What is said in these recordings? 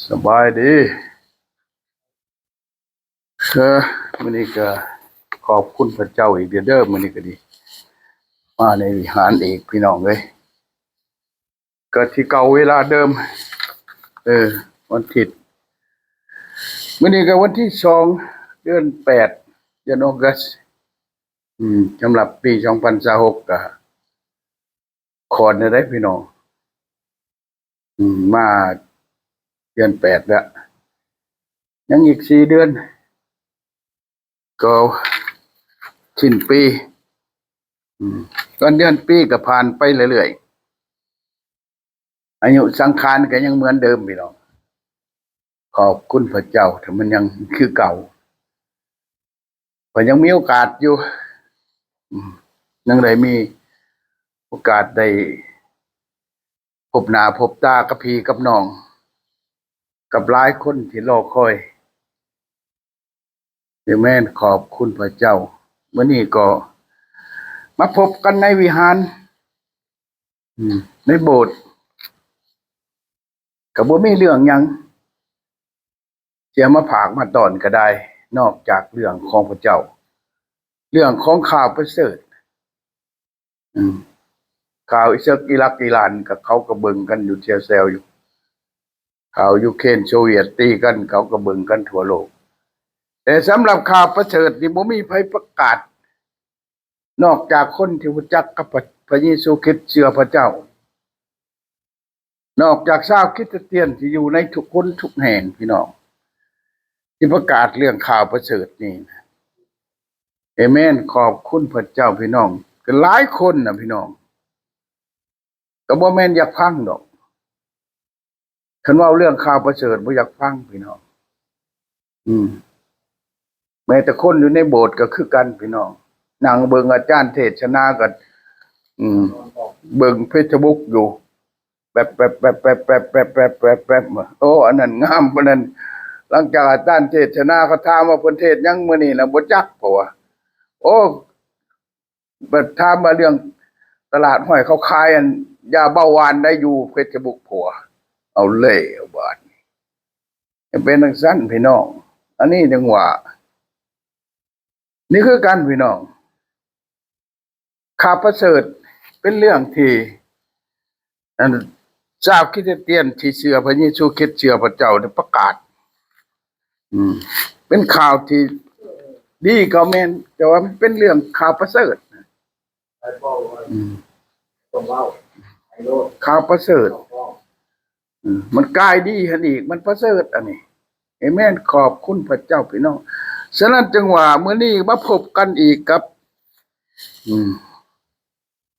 ສະບາຍດີ. ເອີ ມື້ນີ້ກໍຂອບຄຸນພະເຈົ້າອີກເດີ ມື້ນີ້ກໍດີ ມາໃນວິຫານອີກ ພີ່ນ້ອງເອີຍ. ກໍທີ່ເກົ່າເວລາເດີມ ເອີ ວັນທິດ ມື້ນີ້ກໍວັນທີສອງ ເດືອນແປດ ເດືອນອອກກັສ ອືມ ສຳລັບປີສອງພັນຊາວຫົກ ກໍຂອດແນວໃດພີ່ນ້ອງ ອືມ ມາເດືອນແປດແລ້ວ ຍັງອີກສີ່ເດືອນ ກໍສິ້ນປີ ອືມ ຕອນເດືອນປີກໍຜ່ານໄປເລື້ອຍໆ ອາຍຸສັງຂານກໍຍັງເໝືອນເດີມພີ່ນ້ອງ. ຂອບຄຸນພະເຈົ້າທີ່ມັນຍັງຄືເກົ່າ ຂ້ອຍຍັງມີໂອກາດຢູ່ ອືມ ຍັງໄດ້ມີໂອກາດໄດ້ພົບໜ້າພົບຕາກັບພີ່ກັບນ້ອງ ກັບຫຼາຍຄົນທີ່ລໍຄອຍ. ເອເມນ ຂອບຄຸນພະເຈົ້າ. ມື້ນີ້ກໍມາພົບກັນໃນວິຫານ ອືມ ໃນໂບດ ກໍບໍ່ມີເລື່ອງຫຍັງ ທີ່ເອົາມາຝາກມາຕ້ອນກໍໄດ້ ນອກຈາກເລື່ອງຂອງພະເຈົ້າ ເລື່ອງຂອງຂ່າວປະເສີດ. ອືມ ຂ່າວອີເຊີກ ອີຣັກ ອີຣານ ກໍເຂົາກໍເບິ່ງກັນຢູ່ແຊວໆຢູ່ ຂ່າວຢູເຄຣນ ໂຊວຽດຕີກັນ ເຂົາກໍເບິ່ງກັນທົ່ວໂລກ. ແຕ່ສຳລັບຂ່າວປະເສີດນີ້ ບໍ່ມີໃຜປະກາດ ນອກຈາກຄົນທີ່ຮູ້ຈັກກັບພະ ພະເຢຊູຄຣິດ ເຊື່ອພະເຈົ້າ ນອກຈາກຊາວຄຣິສຕຽນທີ່ຢູ່ໃນທຸກຄົນທຸກແຫ່ງ ພີ່ນ້ອງ ທີ່ປະກາດເລື່ອງຂ່າວປະເສີດນີ້ນະ. ເອເມນ ຂອບຄຸນພະເຈົ້າ ພີ່ນ້ອງ. ກໍຫຼາຍຄົນນະ ພີ່ນ້ອງ ກໍບໍ່ແມ່ນຢາກຟັງດອກ ຄັນເວົ້າເລື່ອງຂ່າວປະເສີດບໍ່ຢາກຟັງ ພີ່ນ້ອງ. ອືມ ແມ້ແຕ່ຄົນຢູ່ໃນໂບດກໍຄືກັນ ພີ່ນ້ອງ ນັ່ງເບິ່ງອາຈານເທດສະນາກໍ ອືມ ເບິ່ງເຟສບຸກຢູ່ ແປັບໆໆ ໂອ້ ອັນນັ້ນງາມ ອັນນັ້ນ. ຫຼັງຈາກອາຈານເທດສະນາ ເຂົາຖາມວ່າເພິ່ນເທດຫຍັງມື້ນີ້ນະ ບໍ່ຈັກ ເພາະວ່າ ໂອ້ ບັດຖາມວ່າເລື່ອງຕະຫຼາດຫ້ວຍເຂົາຂາຍອັນຢາເບົາຫວານໄດ້ຢູ່ເຟສບຸກ ເພາະວ່າ ເອົາແລ້ວບາດນີ້ ເປັນຈັ່ງຊັ້ນ ພີ່ນ້ອງ. ອັນນີ້ຈັ່ງວ່າ ນີ້ຄືກັນ ພີ່ນ້ອງ ຂ່າວປະເສີດເປັນເລື່ອງທີ່ ອັນ ຊາວຄຣິສຕຽນທີ່ເຊື່ອພະເຢຊູຄຣິດ ເຊື່ອພະເຈົ້າໄດ້ປະກາດ ອືມ ເປັນຂ່າວທີ່ດີກໍແມ່ນ ແຕ່ວ່າມັນເປັນເລື່ອງຂ່າວປະເສີດ ອືມ ຂ່າວປະເສີດ ອືມ ມັນກາຍດີຫັ້ນອີກ ມັນປະເສີດອັນນີ້. ເອເມນ ຂອບຄຸນພະເຈົ້າ ພີ່ນ້ອງ. ສະນັ້ນຈຶ່ງວ່າມື້ນີ້ມາພົບກັນອີກກັບ ອືມ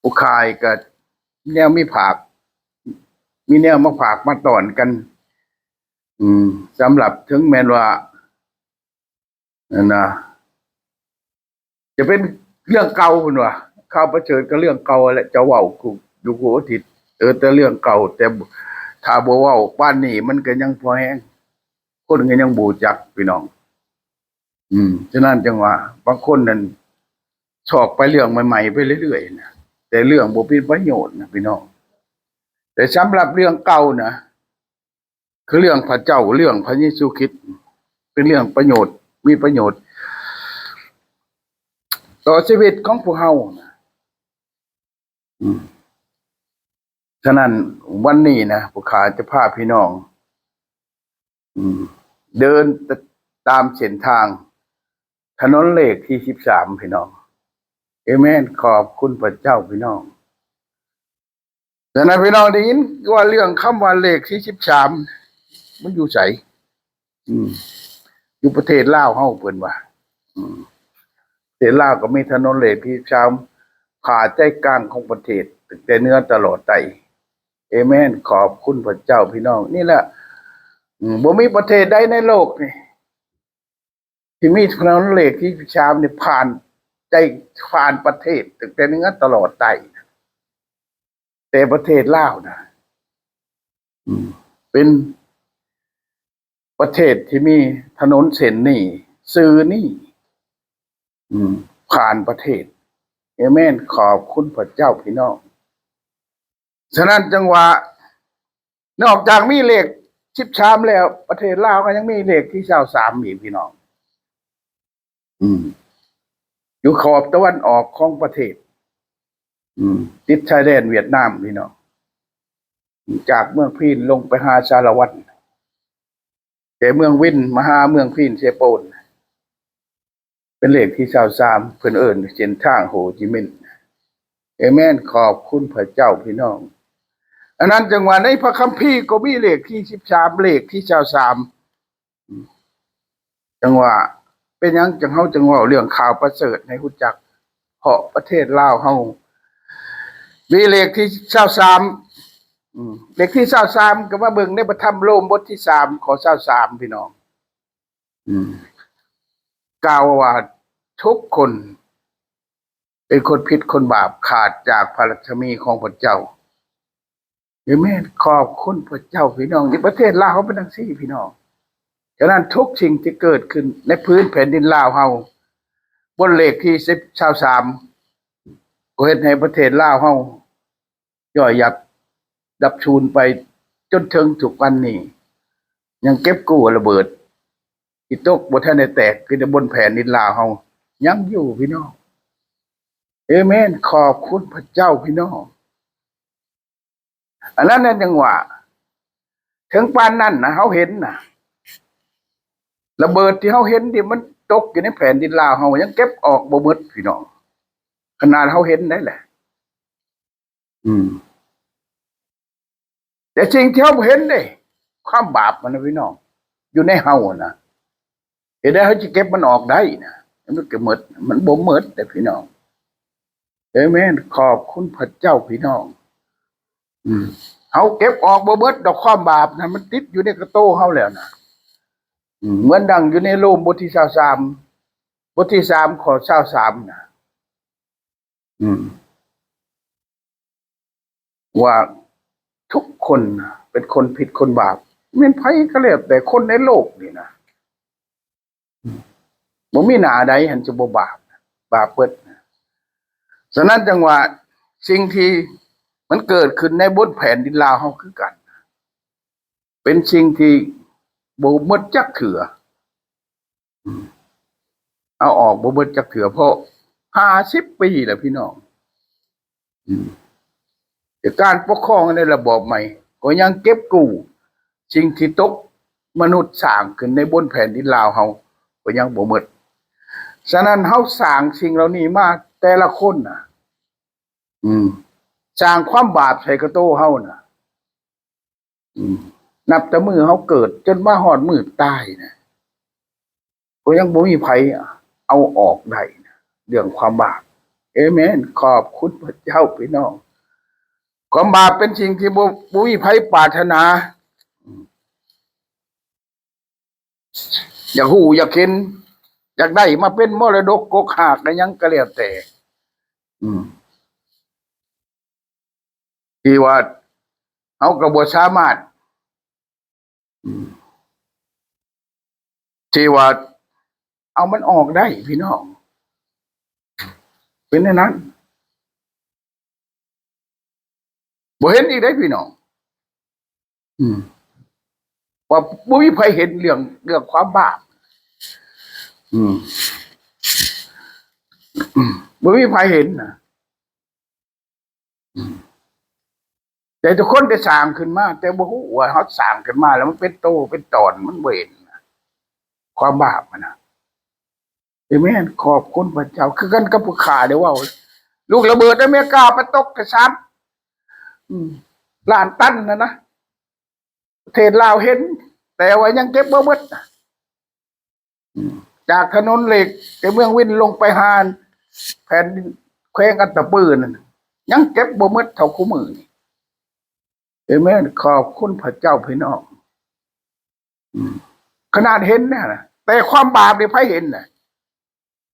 ຜູ້ຂາຍກໍແນວມີຝາກ ມີແນວມາຝາກມາຕ້ອນກັນ ອືມ ສຳລັບເຖິງແມ່ນວ່າ ນັ້ນນະ ຈະເປັນເລື່ອງເກົ່າ ເພິ່ນວ່າ ຂ່າວປະເສີດກໍເລື່ອງເກົ່າແຫຼະ ເຈົ້າເວົ້າຢູ່ ຢູ່ທຸກອາທິດ ເອີ ແຕ່ເລື່ອງເກົ່າ ແຕ່ຖ້າບໍ່ເວົ້າປານນີ້ ມັນກໍຍັງພໍແຮງ ຄົນກໍຍັງບໍ່ຮູ້ຈັກ ພີ່ນ້ອງ. ອືມ ສະນັ້ນຈຶ່ງວ່າ ບາງຄົນນັ້ນຊອກໄປເລື່ອງໃໝ່ໆໄປເລື້ອຍໆນະ ແຕ່ເລື່ອງບໍ່ເປັນປະໂຫຍດນະ ພີ່ນ້ອງ. ແຕ່ສຳລັບເລື່ອງເກົ່ານະ ຄືເລື່ອງພະເຈົ້າ ເລື່ອງພະເຢຊູຄຣິດ ເປັນເລື່ອງປະໂຫຍດ ມີປະໂຫຍດຕໍ່ຊີວິດຂອງພວກເຮົານະ. ອືມ ສະນັ້ນ ວັນນີ້ນະ ພວກຂ້າຈະພາພີ່ນ້ອງ ອືມ ເດີນຕາມເສັ້ນທາງ ຖະໜົນເລກທີສິບສາມ ພີ່ນ້ອງ. ເອເມນ ຂອບຄຸນພະເຈົ້າ ພີ່ນ້ອງ. ສະນັ້ນ ພີ່ນ້ອງໄດ້ຍິນວ່າເລື່ອງຄຳວ່າເລກທີສິບສາມ ມັນຢູ່ໃສ? ອືມ ຢູ່ປະເທດລາວເຮົາ ເພິ່ນວ່າ ອືມ ປະເທດລາວກໍມີຖະໜົນເລກທີສິບສາມ ຜ່າໃຈກາງຂອງປະເທດ ຕັ້ງແຕ່ເໜືອຕະຫຼອດໃຕ້. ເອເມນ ຂອບຄຸນພະເຈົ້າ ພີ່ນ້ອງ. ນີ້ແຫຼະ ອືມ ບໍ່ມີປະເທດໃດໃນໂລກນີ້ ທີ່ມີຖະໜົນເລກທີສິບສາມນີ້ ຜ່ານໃຈ ຜ່ານປະເທດ ຕັ້ງແຕ່ເໜືອຕະຫຼອດໃຕ້ ແຕ່ປະເທດລາວນະ ອືມ ເປັນປະເທດທີ່ມີຖະໜົນເສັ້ນນີ້ ຊື່ນີ້ ອືມ ຜ່ານປະເທດ. ເອເມນ ຂອບຄຸນພະເຈົ້າ ພີ່ນ້ອງ. ສະນັ້ນຈຶ່ງວ່າ ນອກຈາກມີເລກ ສິບສາມແລ້ວ ປະເທດລາວກໍຍັງມີເລກທີຊາວສາມອີກ ພີ່ນ້ອງ. ອືມ ຢູ່ຂອບຕາເວັນອອກຂອງປະເທດ ອືມ ຕິດຊາຍແດນຫວຽດນາມ ພີ່ນ້ອງ, ຈາກເມືອງພີນລົງໄປຫາສາລະວັນ ແຕ່ເມືອງວິນມາຫາເມືອງພີນເຊໂປນ ເປັນເລກທີຊາວສາມ ເພິ່ນເອີ້ນເສັ້ນທາງໂຮຈິມິນ. ເອເມນ ຂອບຄຸນພະເຈົ້າ ພີ່ນ້ອງ. ອັນນັ້ນຈັ່ງວ່າໃນພະຄຳພີກໍມີເລກທີສິບສາມ ເລກທີຊາວສາມ. ຈັ່ງວ່າ ເປັນຫຍັງຈັ່ງ ເຮົາຈຶ່ງເວົ້າເລື່ອງຂ່າວປະເສີດໃຫ້ຮູ້ຈັກ? ເພາະປະເທດລາວເຮົາມີເລກທີຊາວສາມ ອືມ ເລກທີຊາວສາມ ກໍມາເບິ່ງໃນພະທຳໂລມບົດທີສາມ ຂໍ້ຊາວສາມ ພີ່ນ້ອງ. ອືມ ກ່າວວ່າທຸກຄົນເປັນຄົນຜິດຄົນບາບ ຂາດຈາກພະລັດສະໝີຂອງພະເຈົ້າ. ເອເມນ ຂອບຄຸນພະເຈົ້າ ພີ່ນ້ອງ. ໃນປະເທດລາວເຮົາເປັນຈັ່ງຊີ້ ພີ່ນ້ອງ. ສະນັ້ນທຸກສິ່ງທີ່ເກີດຂຶ້ນໃນພື້ນແຜ່ນດິນລາວເຮົາ ບົດເລກທີສິບ ຊາວສາມ ກໍເຮັດໃຫ້ປະເທດລາວເຮົາ ຍ່ອຍຍັບ ດັບສູນໄປຈົນເຖິງທຸກວັນນີ້ ຍັງເກັບກູ້ລະເບີດທີ່ຕົກບໍ່ທັນໄດ້ແຕກ ຄືໃນບົນແຜ່ນດິນລາວເຮົາຍັງຢູ່ ພີ່ນ້ອງ. ເອເມນ ຂອບຄຸນພະເຈົ້າ ພີ່ນ້ອງ. ອັນນັ້ນແຫຼະ ຈັ່ງວ່າ ເຖິງປານນັ້ນນະ ເຮົາເຫັນນະ ລະເບີດທີ່ເຮົາເຫັນທີ່ມັນຕົກຢູ່ໃນແຜ່ນດິນລາວເຮົາ ຍັງເກັບອອກບໍ່ໝົດ ພີ່ນ້ອງ, ຂະໜາດເຮົາເຫັນໄດ້ແຫຼະ. ອືມ ແຕ່ສິ່ງທີ່ເຮົາບໍ່ເຫັນເດ້ ຄວາມບາບມັນນະ ພີ່ນ້ອງ ຢູ່ໃນເຮົານະ ເຮັດໃດເຮົາຈະເກັບມັນອອກໄດ້ນະ? ມັນກໍໝົດ ມັນບໍ່ໝົດເດ້ ພີ່ນ້ອງ. ເອເມນ ຂອບຄຸນພະເຈົ້າ ພີ່ນ້ອງ. ອືມ ເຮົາເກັບອອກບໍ່ເບິດດອກຄວາມບາບນະ ມັນຕິດຢູ່ໃນກະໂຕເຮົາແລ້ວນະ. ອືມ ເໝືອນດັ່ງຢູ່ໃນໂລມບົດທີຊາວສາມ ບົດທີສາມ ຂໍ້ຊາວສາມນະ. ອືມ ວ່າທຸກຄົນເປັນຄົນຜິດຄົນບາບ ແມ່ນໃຜກໍແລ້ວແຕ່ຄົນໃນໂລກນີ້ນະ ອືມ ບໍ່ມີໜ້າໃດຫັ້ນຈະບໍ່ບາບ ບາບເບິດ. ສະນັ້ນຈັ່ງວ່າ ສິ່ງທີ່ມັນເກີດຂຶ້ນໃນບົນແຜ່ນດິນລາວເຮົາຄືກັນ ເປັນສິ່ງທີ່ບໍ່ໝົດຈັກເທື່ອ. ອືມ ເອົາອອກບໍ່ເບິດຈັກເທື່ອ ເພາະຫ້າສິບປີແລ້ວ ພີ່ນ້ອງ. ອືມ ແຕ່ການປົກຄອງໃນລະບອບໃໝ່ກໍຍັງເກັບກູ້ສິ່ງທີ່ຕົກມະນຸດສ້າງຂຶ້ນໃນບົນແຜ່ນດິນລາວເຮົາກໍຍັງບໍ່ໝົດ. ສະນັ້ນເຮົາສ້າງສິ່ງເຫຼົ່ານີ້ມາແຕ່ລະຄົນນະ ອືມ ສ້າງຄວາມບາບໃສ່ກະໂຕເຮົານະ. ອືມ ນັບແຕ່ມື້ເຮົາເກີດຈົນມາຮອດມື້ຕາຍນະ ກໍຍັງບໍ່ມີໃຜເອົາອອກໄດ້ນະ ເລື່ອງຄວາມບາບ. ເອເມນ ຂອບຄຸນພະເຈົ້າ ພີ່ນ້ອງ. ຄວາມບາບເປັນສິ່ງທີ່ບໍ່ ບໍ່ມີໃຜປາດຖະໜາ. ອືມ ຢາກຮູ້ຢາກເຫັນ ຢາກໄດ້ມາເປັນມໍລະດົກກົກຮາກ ອີ່ຫຍັງກໍແລ້ວແຕ່ ອືມ ທີ່ວ່າເຮົາກໍບໍ່ສາມາດ ອືມ ທີ່ວ່າເອົາມັນອອກໄດ້ ພີ່ນ້ອງ ເປັນແນວນັ້ນ. ບໍ່ເຫັນອີກເດ້ພີ່ນ້ອງ ອືມ ວ່າບໍ່ມີໃຜເຫັນເລື່ອງ ເລື່ອງຄວາມບາບ ອືມ ບໍ່ມີໃຜເຫັນນະ ອືມ ແຕ່ທຸກຄົນໄດ້ສ້າງຂຶ້ນມາ ແຕ່ບໍ່ຮູ້ວ່າເຮົາສ້າງຂຶ້ນມາແລ້ວມັນເປັນໂຕເປັນຕອນ ມັນບໍ່ເຫັນນະ ຄວາມບາບຫັ້ນນະ. ເອເມນ ຂອບຄຸນພະເຈົ້າ. ຄືກັນກັບຜູ້ຂ້າໄດ້ເວົ້າ ລູກລະເບີດໃນອາເມລິກາໄປຕົກແຕ່ສາມ ອືມ ລ້ານຕັນຫັ້ນນະ ປະເທດລາວເຫັນ ແຕ່ວ່າຍັງເກັບບໍ່ເບິດນະ ອືມ ຈາກຖະໜົນເລກ ແຕ່ເມືອງວິນລົງໄປຫາແຜ່ນດິນແຂວງອັດຕະປືນັ້ນ ຍັງເກັບບໍ່ເບິດເທົ່າຄູ່ມື້ນີ້. ເອເມນ ຂອບຄຸນພະເຈົ້າ ພີ່ນ້ອງ. ອືມ ຂະໜາດເຫັນນະ ແຕ່ຄວາມບາບນີ້ໃຜເຫັນນະ?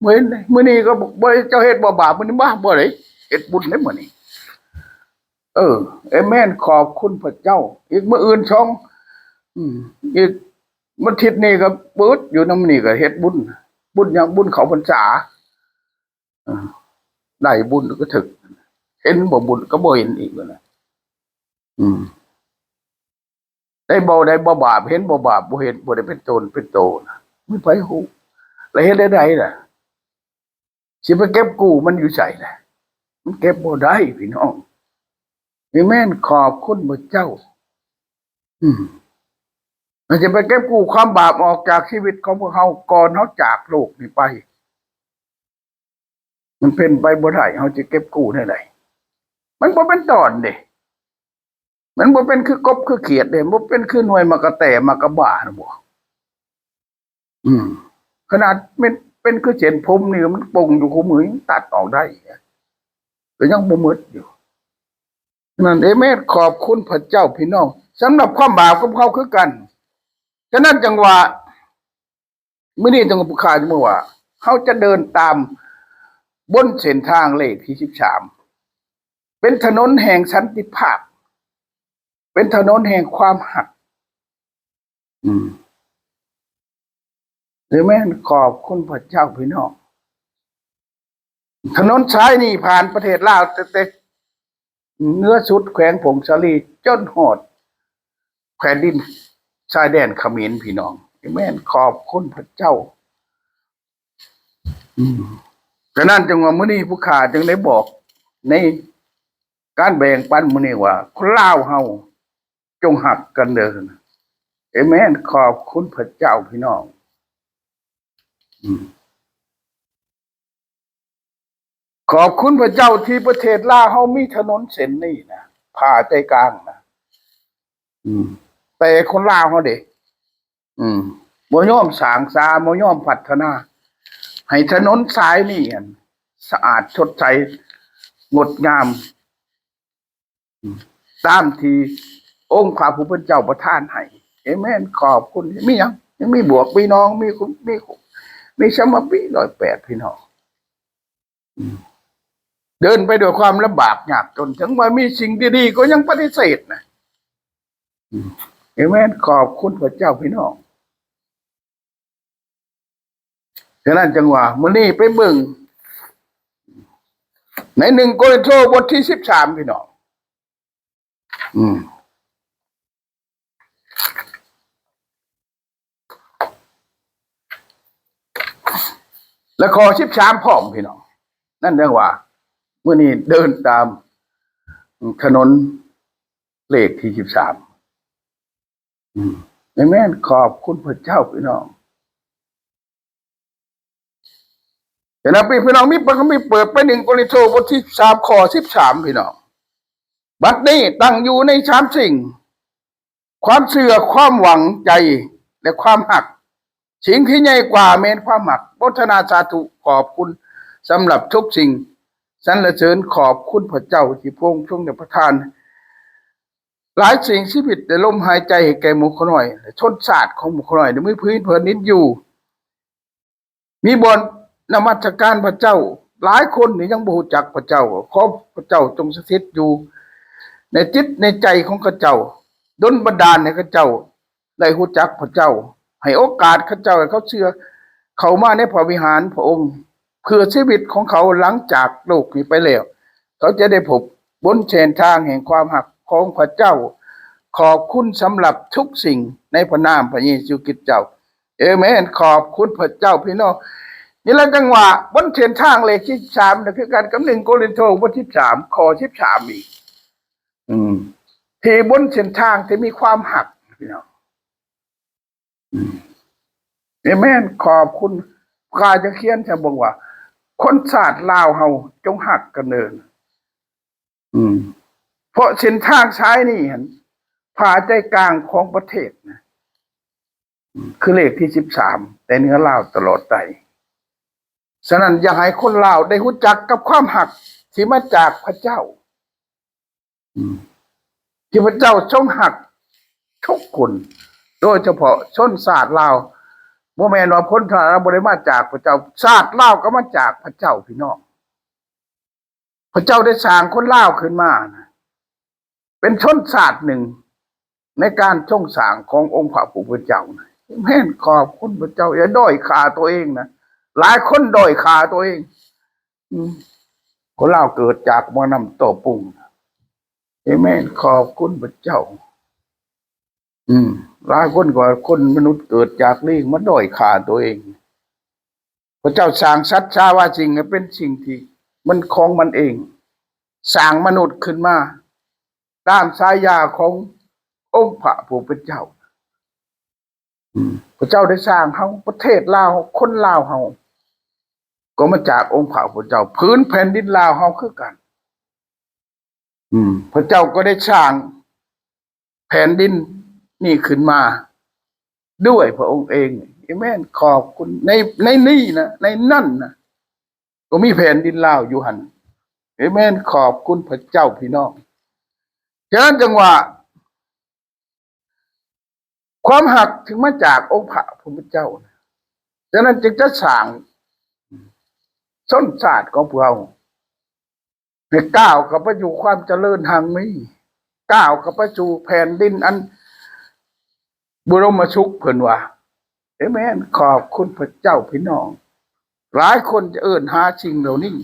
ບໍ່ເຫັນເດ້. ມື້ນີ້ກໍບໍ່ ເຈົ້າເຮັດບໍ່ບາບ ມື້ນີ້ມາບໍ່ໄດ້ເຮັດບຸນເດ້ມື້ນີ້. ເອີ ເອເມນ ຂອບຄຸນພະເຈົ້າ. ອີກມື້ອື່ນສອງ ອືມ ອີກວັນທິດນີ້ກໍເປີດຢູ່ນຳນີ້ກໍເຮັດບຸນ ບຸນຫຍັງ ບຸນເຂົ້າພັນສາ. ເອີ ໄດ້ບຸນກໍຖືກ ເຫັນບໍ່ບຸນກໍບໍ່ເຫັນອີກນະ. ອືມ ໄດ້ບໍ່ ໄດ້ບໍ່ບາບ ເຫັນບໍ່ບາບ ບໍ່ເຫັນ ບໍ່ໄດ້ເປັນຕົນເປັນໂຕນະ ມີໃຜຮູ້? ແລ້ວເຮັດແນວໃດລະ? ຊິໄປເກັບກູ້ມັນຢູ່ໃສລະ? ມັນເກັບບໍ່ໄດ້ພີ່ນ້ອງ. ອາເມນ ຂອບຄຸນພະເຈົ້າ. ອືມ ມັນຈະໄປເກັບກູ້ຄວາມບາບອອກຈາກຊີວິດຂອງພວກເຮົາ ກ່ອນເຮົາຈາກໂລກນີ້ໄປ. ມັນເປັນໄປບໍ່ໄດ້ ເຮົາຈະເກັບກູ້ແນວໃດ? ມັນບໍ່ເປັນຕອນເດ້. ມັນບໍ່ເປັນຄືກົບຄືຂຽດເດ້. ບໍ່ເປັນຄືໜ່ວຍໝາກກະແຕ ໝາກກະບ້ານະບໍ? ອືມ ຂະໜາດເປັນ ເປັນຄືເສັ້ນຜົມນີ້ ມັນປົງຢູ່ຄູ່ມື້ ຍັງຕັດອອກໄດ້ ກໍຍັງບໍ່ໝົດຢູ່. ນັ້ນ ອາເມນ ຂອບຄຸນພະເຈົ້າພີ່ນ້ອງ ສຳລັບຄວາມບາບຂອງເຮົາຄືກັນ. ສະນັ້ນຈັ່ງວ່າ ມື້ນີ້ຕ້ອງປະກາດເມືອວ່າ ເຮົາຈະເດີນຕາມບົນເສັ້ນທາງເລກທີສິບສາມ ເປັນຖະໜົນແຫ່ງສັນຕິພາບ ເປັນຖະໜົນແຫ່ງຄວາມຮັກ. ອືມ ອາເມນ ຂອບຄຸນພະເຈົ້າພີ່ນ້ອງ. ຖະໜົນສາຍນີ້ຜ່ານປະເທດລາວ ແຕ່ ແຕ່ເໜືອສຸດແຂວງຜົ້ງສາລີ ຈົນຮອດແຜ່ນດິນຊາຍແດນຂະເໝນ ພີ່ນ້ອງ. ອາເມນ ຂອບຄຸນພະເຈົ້າ. ອືມ ສະນັ້ນຈຶ່ງວ່າ ມື້ນີ້ຜູ້ຂ້າຈຶ່ງໄດ້ບອກໃນການແບ່ງປັນມື້ນີ້ວ່າ ຄົນລາວເຮົາ ຈົ່ງຮັກກັນເດີ. ອາເມນ ຂອບຄຸນພະເຈົ້າພີ່ນ້ອງ. ອືມ ຂອບຄຸນພະເຈົ້າທີ່ປະເທດລາວເຮົາມີຖະໜົນເສັ້ນນີ້ນະ ຜ່າໃຈກາງນະ. ອືມ ແຕ່ຄົນລາວເຮົາເດ ອືມ ບໍ່ຍອມສ້າງສາ ບໍ່ຍອມພັດທະນາ ໃຫ້ຖະໜົນສາຍນີ້ ອັນ ສະອາດ ສົດໃສ ງົດງາມ ຕາມທີ່ອົງພະຜູ້ເປັນເຈົ້າປະທານໃຫ້. ອາເມນ ຂອບຄຸນ. ມີຫຍັງ? ຍັງມີບວກ ມີໜອງ ມີ ມີ ມີສະມາປີ ຮ້ອຍແປດ ພີ່ນ້ອງ. ເດີນໄປດ້ວຍຄວາມລຳບາກຍາກຈົນ ເຖິງວ່າມີສິ່ງດີໆ ກໍຍັງປະຕິເສດນະ. ອາເມນ ຂອບຄຸນພະເຈົ້າ ພີ່ນ້ອງ. ສະນັ້ນຈຶ່ງວ່າ ມື້ນີ້ໄປເບິ່ງໃນໜຶ່ງໂກລິນໂທ ບົດທີສິບສາມ ພີ່ນ້ອງ. ອືມ ແລະ ຂໍ້ສິບສາມພ້ອມ ພີ່ນ້ອງ. ນັ້ນຈັ່ງວ່າ ມື້ນີ້ເດີນຕາມຖະໜົນເລກທີສິບສາມ. ອືມ ອາເມນ ຂອບຄຸນພະເຈົ້າ ພີ່ນ້ອງ. ສະນັ້ນ ພີ່ນ້ອງ ມີ ມີເປີດໄປໜຶ່ງໂກລິນໂທ ບົດທີສິບສາມ ຂໍ້ສິບສາມ ພີ່ນ້ອງ. ບັດນີ້ຕັ້ງຢູ່ໃນສາມສິ່ງ ຄວາມເຊື່ອ ຄວາມຫວັງໃຈ ແລະ ຄວາມຮັກ. ສິ່ງທີ່ໃຫຍ່ກວ່າແມ່ນຄວາມຮັກ. ໂມທະນາສາທຸ ຂອບຄຸນສຳລັບທຸກສິ່ງ. ສັນລະເສີນຂອບຄຸນພະເຈົ້າທີ່ພະອົງຊົງໄດ້ປະທານ ຫຼາຍສິ່ງຊີວິດ ແລະ ລົມຫາຍໃຈໃຫ້ແກ່ໝູ່ຂ້ານ້ອຍ ແລະ ຊົນຊາດຂອງໝູ່ຂ້ານ້ອຍ ໄດ້ມີພື້ນແຜ່ນດິນຢູ່ ມີບ່ອນນະມັດສະການພະເຈົ້າ. ຫຼາຍຄົນນີ້ຍັງບໍ່ຮູ້ຈັກພະເຈົ້າ. ຂໍພະເຈົ້າຈົ່ງສະຖິດຢູ່ໃນຈິດໃນໃຈຂອງເຂົາເຈົ້າ, ດົນບັນດານໃຫ້ເຂົາເຈົ້າ ໄດ້ຮູ້ຈັກພະເຈົ້າ, ໃຫ້ໂອກາດເຂົາເຈົ້າ ໃຫ້ເຂົາເຊື່ອເຂົ້າມາໃນພະວິຫານພະອົງ ເພື່ອຊີວິດຂອງເຂົາຫຼັງຈາກໂລກນີ້ໄປແລ້ວ ເຂົາຈະໄດ້ພົບບົນເສັ້ນທາງແຫ່ງຄວາມຮັກຂອງພະເຈົ້າ. ຂອບຄຸນສຳລັບທຸກສິ່ງໃນພະນາມພະເຢຊູຄຣິດເຈົ້າ. ເອເມນ. ຂອບຄຸນພະເຈົ້າ. ພີ່ນ້ອງ ນີ້ລະຈັ່ງວ່າບົນເສັ້ນທາງເລກທີສິບສາມນະ ຄືກັນກັບໜຶ່ງໂກລິນໂທ ບົດສິບສາມ ຂໍ້ສິບສາມອີກ. ອືມ ທີ່ບົນເສັ້ນທາງທີ່ມີຄວາມຮັກ ພີ່ນ້ອງ. ອືມ ເອເມນ. ຂອບຄຸນ. ຂ້າຈະຂຽນໃສ່ເບິ່ງວ່າ ຄົນຊາດລາວເຮົາຈົ່ງຮັກກັນເດີ. ອືມ ເພາະເສັ້ນທາງສາຍນີ້ຫັ້ນ ຜ່າໃຈກາງຂອງປະເທດນະ ອືມ ຄືເລກທີສິບສາມ ແຕ່ເໜືອລາວຕະຫຼອດໃຕ້. ສະນັ້ນ ຢາກໃຫ້ຄົນລາວໄດ້ຮູ້ຈັກກັບຄວາມຮັກທີ່ມາຈາກພະເຈົ້າ. ອືມ ທີ່ພະເຈົ້າຊົງຮັກທຸກຄົນ ໂດຍສະເພາະຊົນຊາດລາວ. ບໍ່ແມ່ນວ່າຄົນຊາດລາວບໍ່ໄດ້ມາຈາກພະເຈົ້າ, ຊາດລາວກໍມາຈາກພະເຈົ້າ ພີ່ນ້ອງ. ພະເຈົ້າໄດ້ສ້າງຄົນລາວຂຶ້ນມານະ ເປັນຊົນຊາດໜຶ່ງໃນການຊົງສ້າງຂອງອົງພະຜູ້ເປັນເຈົ້ານະ. ແມ່ນ ຂອບຄຸນພະເຈົ້າ. ຢ່າດ້ອຍຄ່າຕົວເອງນະ. ຫຼາຍຄົນດ້ອຍຄ່າຕົວເອງ. ອືມ ຄົນລາວເກີດຈາກໝໍນ້ຳໂຕ້ປຸງ. ເອເມນ. ຂອບຄຸນພະເຈົ້າ. ອືມ ຫຼາຍຄົນກໍວ່າຄົນມະນຸດເກີດຈາກລີງ ມັນດ້ອຍຄ່າຕົວເອງ. ພະເຈົ້າສ້າງສັດສາວາສິ່ງໃຫ້ເປັນສິ່ງທີ່ມັນຂອງມັນເອງ, ສ້າງມະນຸດຂຶ້ນມາຕາມສາຍາຂອງອົງພະຜູ້ເປັນເຈົ້າ. ອືມ ພະເຈົ້າໄດ້ສ້າງເຮົາ, ປະເທດລາວ, ຄົນລາວເຮົາ ກໍມາຈາກອົງພະຜູ້ເຈົ້າ, ຜືນແຜ່ນດິນລາວເຮົາຄືກັນ. ອືມ ພະເຈົ້າກໍໄດ້ສ້າງແຜ່ນດິນນີ້ຂຶ້ນມາດ້ວຍພະອົງເອງ. ເອເມນ. ຂອບຄຸນ. ໃນ ໃນນີ້ນະ, ໃນນັ້ນນະ ກໍມີແຜ່ນດິນລາວຢູ່ຫັ້ນ. ເອເມນ. ຂອບຄຸນພະເຈົ້າ, ພີ່ນ້ອງ. ສະນັ້ນຈຶ່ງວ່າ ຄວາມຮັກທີ່ມາຈາກອົງພະຜູ້ເປັນເຈົ້າ, ສະນັ້ນຈຶ່ງຈະສ້າງຊົນຊາດຂອງພວກເຮົາ ໃຫ້ກ້າວເຂົ້າໄປສູ່ຄວາມຈະເລີນຮັ່ງມີ, ກ້າວເຂົ້າໄປສູ່ແຜ່ນດິນອັນອຸດົມມະສຸກ, ເພິ່ນວ່າ. ເອເມນ. ຂອບຄຸນພະເຈົ້າ, ພີ່ນ້ອງ. ຫຼາຍຄົນຈະເອີ້ນຫາສິ່ງເຫຼົ່ານີ້.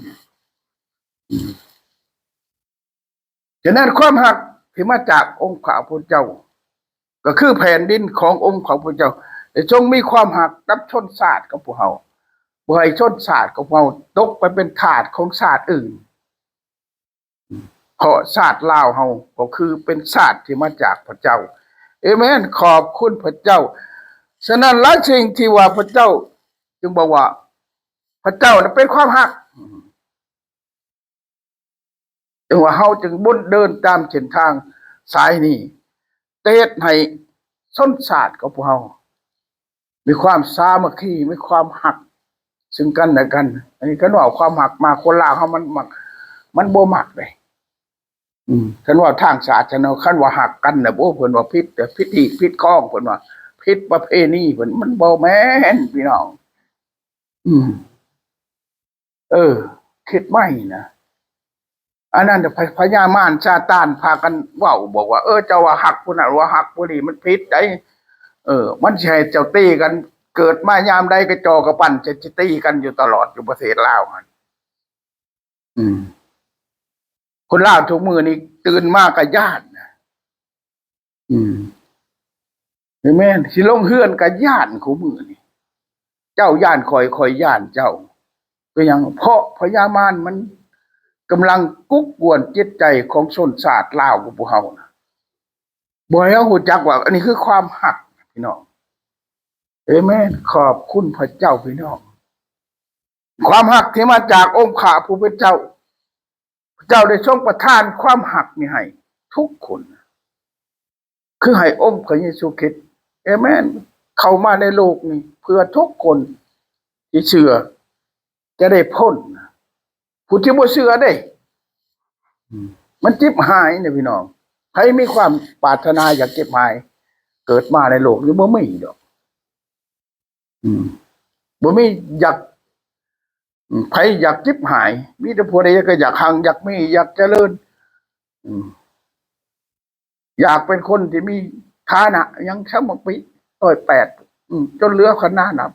ສະນັ້ນ ຄວາມຮັກທີ່ມາຈາກອົງພະຜູ້ເປັນເຈົ້າ ກໍຄືແຜ່ນດິນຂອງອົງພະຜູ້ເປັນເຈົ້າ ໄດ້ຊົງມີຄວາມຮັກກັບຊົນຊາດຂອງພວກເຮົາ, ບໍ່ໃຫ້ຊົນຊາດຂອງພວກເຮົາຕົກໄປເປັນທາດຂອງຊາດອື່ນ, ເພາະຊາດລາວເຮົາກໍຄືເປັນຊາດທີ່ມາຈາກພະເຈົ້າ. ເອເມນ. ຂອບຄຸນພະເຈົ້າ. ສະນັ້ນ ຫຼາຍສິ່ງທີ່ວ່າພະເຈົ້າຈຶ່ງບອກວ່າ ພະເຈົ້ານະເປັນຄວາມຮັກ. ຈຶ່ງວ່າເຮົາຈຶ່ງບົນເດີນຕາມເສັ້ນທາງສາຍນີ້ ຈະເຮັດໃຫ້ຊົນຊາດຂອງພວກເຮົາມີຄວາມສາມັກຄີ, ມີຄວາມຮັກຊຶ່ງກັນແລະກັນ. ອັນນີ້ຄັນເວົ້າຄວາມຮັກມາ ຄົນລາວເຮົາມັນມັກ, ມັນບໍ່ມັກເດ້. ອືມ ຄັນເວົ້າທາງສາສະໜາ, ຄັນວ່າຮັກກັນນະ, ໂອ້ ເພິ່ນວ່າຜິດ, ຜິດຮີດຜິດຄອງ, ເພິ່ນວ່າຜິດປະເພນີ, ເພິ່ນ, ມັນບໍ່ແມ່ນ ພີ່ນ້ອງ. ອືມ ເອີ ຄິດໃໝ່ນະ. ອັນນັ້ນ ພະ ພະຍາມານຊາຕານພາກັນເວົ້າ ບອກວ່າ ເອີ ເຈົ້າວ່າຮັກຜູ້ນັ້ນ ວ່າຮັກຜູ້ນີ້ ມັນຜິດໃດ໋. ເອີ ມັນຊິໃຫ້ເຈົ້າຕີກັນ, ເກີດມາຍາມໃດກະຈໍກະປັ່ນ ຈະ ຈະຕີກັນຢູ່ຕະຫຼອດ ຢູ່ປະເທດລາວຫັ້ນ. ອືມ ຄົນລາວທຸກມື້ນີ້ຕື່ນມາກໍຢ້ານນະ. ອືມ ແມ່ນ ຊິລົງເຮືອນກໍຢ້ານຄູ່ມື້ນີ້. ເຈົ້າຢ້ານຂ້ອຍ ຂ້ອຍຢ້ານເຈົ້າ. ເປັນຫຍັງ? ເພາະພະຍາມານມັນກຳລັງກຸກກວນຈິດໃຈຂອງຊົນຊາດລາວຂອງພວກເຮົານະ. ບໍ່ໃຫ້ເຮົາຮູ້ຈັກວ່າອັນນີ້ຄືຄວາມຮັກ ພີ່ນ້ອງ. ເອເມນ. ຂອບຄຸນພະເຈົ້າ ພີ່ນ້ອງ. ຄວາມຮັກທີ່ມາຈາກອົງພະຜູ້ເປັນເຈົ້າ, ພະເຈົ້າໄດ້ຊົງປະທານຄວາມຮັກນີ້ໃຫ້ທຸກຄົນ, ຄືໃຫ້ອົງພະເຢຊູຄຣິດ, ເອເມນ, ເຂົ້າມາໃນໂລກນີ້ເພື່ອທຸກຄົນທີ່ເຊື່ອຈະໄດ້ພົ້ນ. ຜູ້ທີ່ບໍ່ເຊື່ອເດ້ ອືມ ມັນເຈັບຫາຍເດ້ ພີ່ນ້ອງ. ໃຜມີຄວາມປາດຖະໜາຢາກເຈັບຫາຍ ເກີດມາໃນໂລກນີ້ບໍ່ມີດອກ. ອືມ ບໍ່ມີຢາກ, ອືມ ໃຜຢາກເຈັບຫາຍ? ມີແຕ່ຜູ້ໃດກໍຢາກຮັ່ງ, ຢາກມີ, ຢາກຈະເລີນ, ອືມ ຢາກເປັນຄົນທີ່ມີຖານະຫຍັງ ສາມັກປີ ຮ້ອຍແປດ ອືມ ຈົນເຫຼືອຂະໜາດນັ້ນ.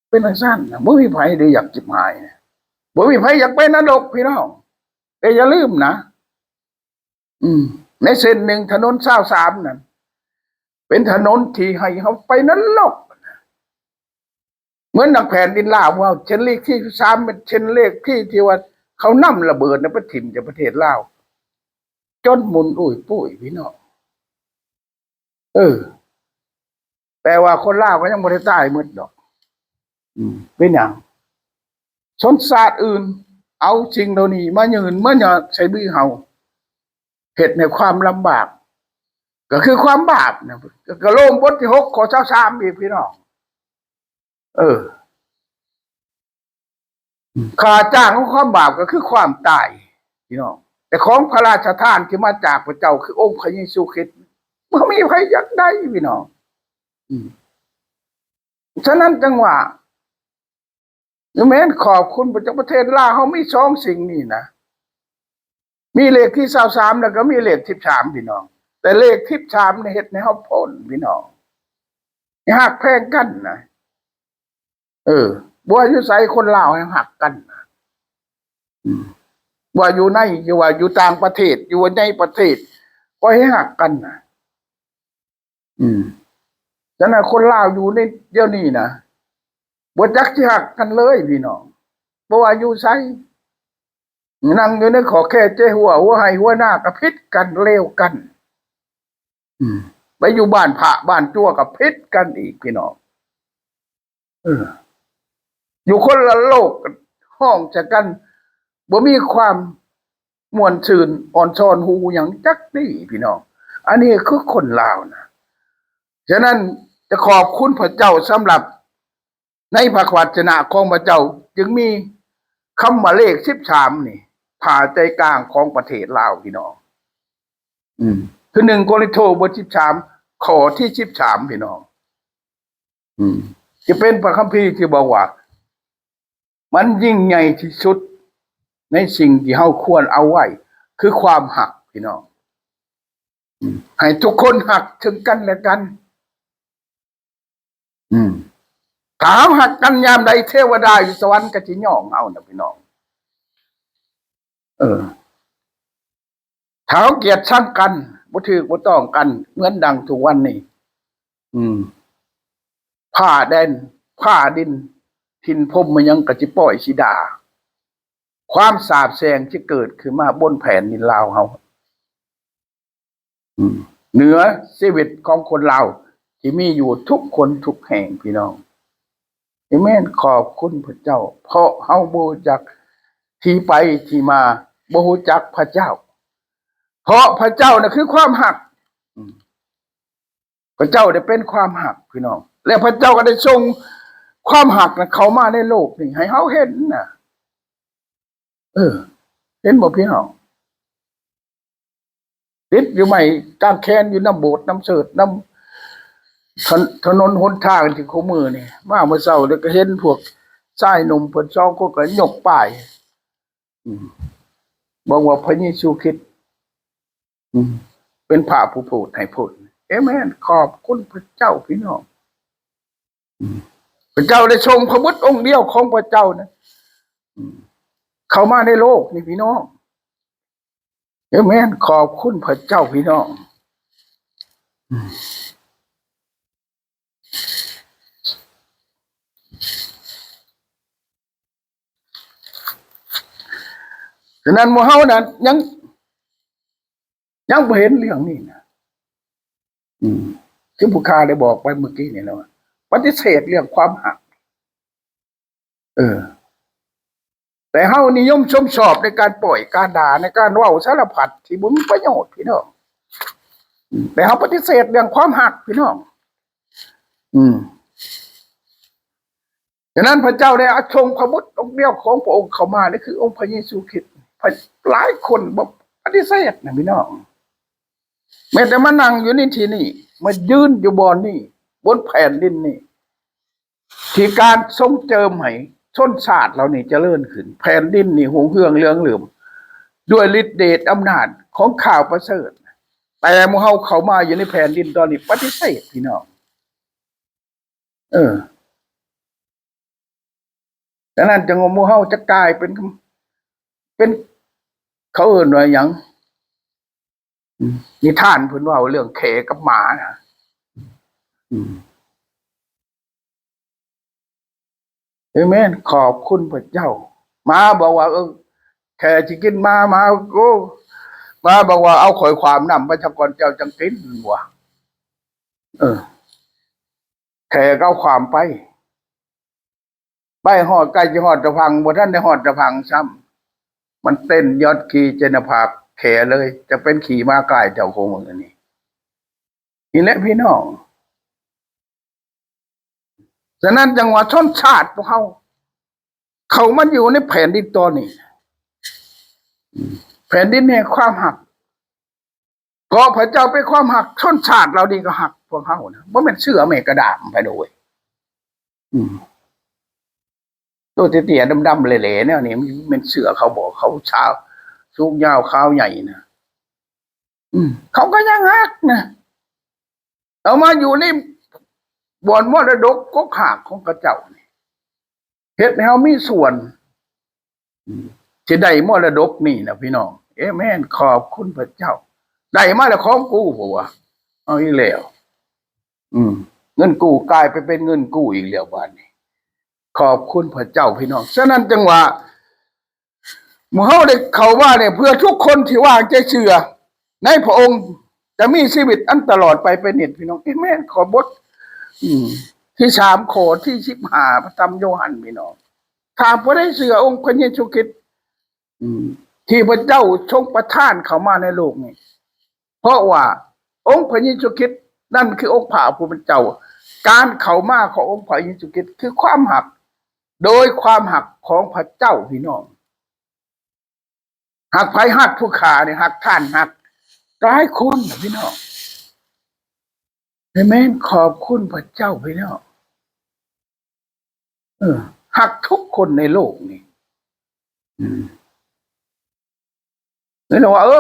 ເປັນຈັ່ງຊັ້ນນະ, ບໍ່ມີໃຜໄດ້ຢາກຈິບຫາຍນະ, ບໍ່ມີໃຜຢາກໄປນະລົກ ພີ່ນ້ອງ. ແຕ່ຢ່າລືມນະ, ອືມ ໃນເສັ້ນໜຶ່ງ ຖະໜົນຊາວສາມນັ້ນ ເປັນຖະໜົນທີ່ໃຫ້ເຮົາໄປນະລົກ. ເໝືອນໜັງແຜ່ນດິນລາວຂອງເຮົາ, ເສັ້ນເລກທີສິບສາມ ເປັນເສັ້ນເລກທີທີ່ວ່າເຂົານຳລະເບີດນະໄປຖິ້ມຈາກປະເທດລາວ ຈົນໝຸ່ນອຸ້ຍປຸ້ຍ ພີ່ນ້ອງ. ເອີ ແຕ່ວ່າຄົນລາວກໍຍັງບໍ່ໄດ້ຕາຍໝົດດອກ. ອືມ ເປັນຫຍັງ? ຊົນຊາດອື່ນເອົາສິ່ງເຫຼົ່ານີ້ມາຍື່ນມາຍອດໃສ່ມືເຮົາ, ເຮັດໃຫ້ຄວາມລຳບາກ ກໍຄືຄວາມບາບນະ, ກໍໂລມບົດທີຫົກ ຂໍ້ຊາວສາມອີກ ພີ່ນ້ອງ. ເອີ ຄ່າຈ້າງຂອງຄວາມບາບກໍຄືຄວາມຕາຍ ພີ່ນ້ອງ, ແຕ່ຂອງພະລາຊະທານທີ່ມາຈາກພະເຈົ້າ ຄືອົງພະເຢຊູຄຣິດ ບໍ່ມີໃຜຢາກໄດ້ ພີ່ນ້ອງ. ອືມ ສະນັ້ນຈັ່ງວ່າ ແມ່ນ ຂອບຄຸນພະເຈົ້າ, ປະເທດລາວເຮົາມີສອງສິ່ງນີ້ນະ, ມີເລກທີຊາວສາມ ແລ້ວກໍມີເລກທີສິບສາມ ພີ່ນ້ອງ. ແຕ່ເລກທີສິບສາມນີ້ເຮັດໃຫ້ເຮົາພົ້ນ ພີ່ນ້ອງ, ໃຫ້ຮັກແພງກັນນະ. ເອີ ບໍ່ວ່າຢູ່ໃສ ຄົນລາວໃຫ້ຮັກກັນນະ. ອືມ ວ່າຢູ່ໃນ ຫຼືວ່າຢູ່ຕ່າງປະເທດ ຢູ່ໃນປະເທດ ກໍໃຫ້ຮັກກັນນະ. อืม ฉะนั้นคนลาวอยู่ในเดี๋ยวนี้นะ บ่จักสิฮักกันเลยพี่น้อง บ่ว่าอยู่ไส นั่งอยู่ในขอแค่เจ๊หัว หัวไฮ่หัวนาก็ผิดกันเลวกัน อืม ไปอยู่บ้านพระบ้านจั่วก็ผิดกันอีกพี่น้อง เออ อยู่คนละโลก ฮ้องใส่กัน บ่มีความม่วนซื่นอ่อนช้อนฮู้หยังจักดีพี่น้อง อันนี้คือคนลาวนะ ฉะนั้นจะขอบคุณพระเจ้าสำหรับในพระวจนะของพระเจ้า จึงมีคำว่าเลขสิบสามนี่ ผ่าใจกลางของประเทศลาวพี่น้อง อืม คือหนึ่งโกรินโทบทสิบสาม ข้อที่สิบสาม พี่น้อง อืม จะเป็นพระคัมภีร์ที่บอกว่า มันยิ่งใหญ่ที่สุดในสิ่งที่เฮาควรเอาไว้ คือความฮักพี่น้อง อืม ให้ทุกคนฮักซึ่งกันและกัน อืม ถ้าเฮาฮักกันยามใด เทวดาอยู่สวรรค์ก็สิย่องเฮานะพี่น้อง เออ ถ้าเฮาเกลียดชังกัน บ่ถืกบ่ต้องกัน เหมือนดังทุกวันนี้ อืม ฟ้าแดน ฟ้าดิน ถิ่นพรหมมาหยังก็สิป้อยสิด่า ความสาปแช่งสิเกิดขึ้นมาบนแผ่นดินลาวเฮา อืม เหนือชีวิตของคนลาวที่มีอยู่ทุกคนทุกแห่งพี่น้อง เอเมน ขอบคุณพระเจ้า เพราะเฮาบ่รู้จักที่ไปที่มา บ่รู้จักพระเจ้า เพราะพระเจ้าน่ะคือความฮัก อืม พระเจ้าได้เป็นความฮักพี่น้อง และพระเจ้าก็ได้ส่งความฮักน่ะเข้ามาในโลกนี้ให้เฮาเห็นน่ะ เออ เห็นบ่พี่น้อง ติดอยู่ไม้กางแขนอยู่นำโบสถ์นำเชิดนำ ถน- ถนนหนทางที่คู่มื้อนี่ มามื้อเช้าแล้วก็เห็นพวกชายหนุ่มเพิ่นสองคนก็ยกป้าย อืม บอกว่าพระเยซูคริสต์ อืม เป็นพระผู้โผดให้พ้น เอเมน ขอบคุณพระเจ้าพี่น้อง อืม พระเจ้าได้ส่งพระบุตรองค์เดียวของพระเจ้านะ อืม เข้ามาในโลกนี่พี่น้อง เอเมน ขอบคุณพระเจ้าพี่น้อง อืม ฉะนั้นหมู่เฮานั้นยัง ยังบ่เห็นเรื่องนี้นะ อืม คือผู้ข้าได้บอกไปเมื่อกี้นี่แหละว่า ปฏิเสธเรื่องความฮัก เออ แต่เฮานิยมชมชอบในการป้อย การด่า ในการเว้าสารพัดที่บ่มีประโยชน์พี่น้อง อืม แต่เฮาปฏิเสธเรื่องความฮักพี่น้อง อืม ฉะนั้นพระเจ้าได้ส่งพระบุตรองค์เดียวของพระองค์เข้ามา นั่นคือองค์พระเยซูคริสต์ หลายคนบ่ปฏิเสธนะพี่น้อง แม้แต่มานั่งอยู่ในที่นี่ มายืนอยู่บ่อนนี้ บนแผ่นดินนี้ ที่การทรงเจิมให้ชนชาติเหล่านี้เจริญขึ้น แผ่นดินนี่รุ่งเรืองเรืองเรืองด้วยฤทธิ์เดชอำนาจของข่าวประเสริฐ แต่หมู่เฮาเข้ามาอยู่ในแผ่นดินตอนนี้ปฏิเสธพี่น้อง เออ ฉะนั้นจั่งว่าหมู่เฮาจะกลายเป็น เป็น เขาเอิ้นว่าหยัง อืม นิทานเพิ่นเว้าเรื่องแขกับหมานะ อืม เอเมน ขอบคุณพระเจ้า หมาบอกว่า เออ แขสิกินหมา หมา โอ้ หมาบอกว่า เอาข้อยขว้างน้ำไปซะก่อน เจ้าจั่งกิน ว่า เออ แขก็เอาขว้างไป ไปฮอด ใกล้สิฮอดตะพัง บ่ทันได้ฮอดตะพังซ้ำ มันเต้นยอดขี่ใส่หน้าผากแขเลย จะเป็นขี่ม้าก่ายเจ้าของมึงอันนี้ นี่แหละพี่น้อง ฉะนั้นจั่งว่าชนชาติพวกเฮา เข้ามาอยู่ในแผ่นดินตอนนี้ แผ่นดินแห่งความฮัก เพราะพระเจ้าเป็นความฮัก ชนชาติเหล่านี้ก็ฮักพวกเฮานะ บ่แม่นเสื้อแม่กระด้างไปโดย อืม ตัวเตี้ยๆ ดำๆ แหล่ๆ แนวนี้ มันแม่นเสื้อเขาบ่ เขาชาว สูงยาวขาวใหญ่นะ อืม เขาก็ยังฮักนะ เอามาอยู่ในบ่อนมรดกกกหากของเขาเจ้านี่ เฮ็ดให้เฮามีส่วน อืม สิได้มรดกนี่นะพี่น้อง เอเมน ขอบคุณพระเจ้า ได้มาแล้วของกู บ่ว่า เอาอีกแล้ว ອືມ ເງິນກູ້ກາຍໄປເປັນເງິນກູ້ອີກແລ້ວບາດນີ້. ຂອບຄຸນພະເຈົ້າພີ່ນ້ອງ. ສະນັ້ນຈຶ່ງວ່າ ໝູ່ເຮົາໄດ້ເຂົ້າມານີ້ ເພື່ອທຸກຄົນທີ່ວາງໃຈເຊື່ອໃນພະອົງ ຈະມີຊີວິດອັນຕະຫຼອດໄປເປັນນິດ ພີ່ນ້ອງ. ເອເມນ. ຂໍ້ບົດ ອືມ ທີສາມ ຂໍ້ທີສິບຫ້າ ພະທຳໂຍຮັນ ພີ່ນ້ອງ. ຖ້າຜູ້ໃດເຊື່ອອົງພະເຢຊູຄຣິດ ອືມ ທີ່ພະເຈົ້າຊົງປະທານເຂົ້າມາໃນໂລກນີ້ ເພາະວ່າອົງພະເຢຊູຄຣິດນັ້ນຄືອົງພະຜູ້ເປັນເຈົ້າ. ການເຂົ້າມາຂອງອົງພະເຢຊູຄຣິດຄືຄວາມຮັກ, ໂດຍຄວາມຮັກຂອງພະເຈົ້າ ພີ່ນ້ອງ. ຫາກໃຜຮັກຜູ້ຂ້ານີ້ ຫາກທ່ານ ຫາກຫຼາຍຄົນ ພີ່ນ້ອງ. ເອເມນ. ຂອບຄຸນພະເຈົ້າ ພີ່ນ້ອງ. ເອີ ຮັກທຸກຄົນໃນໂລກນີ້. ອືມ ແລ້ວວ່າ ເອີ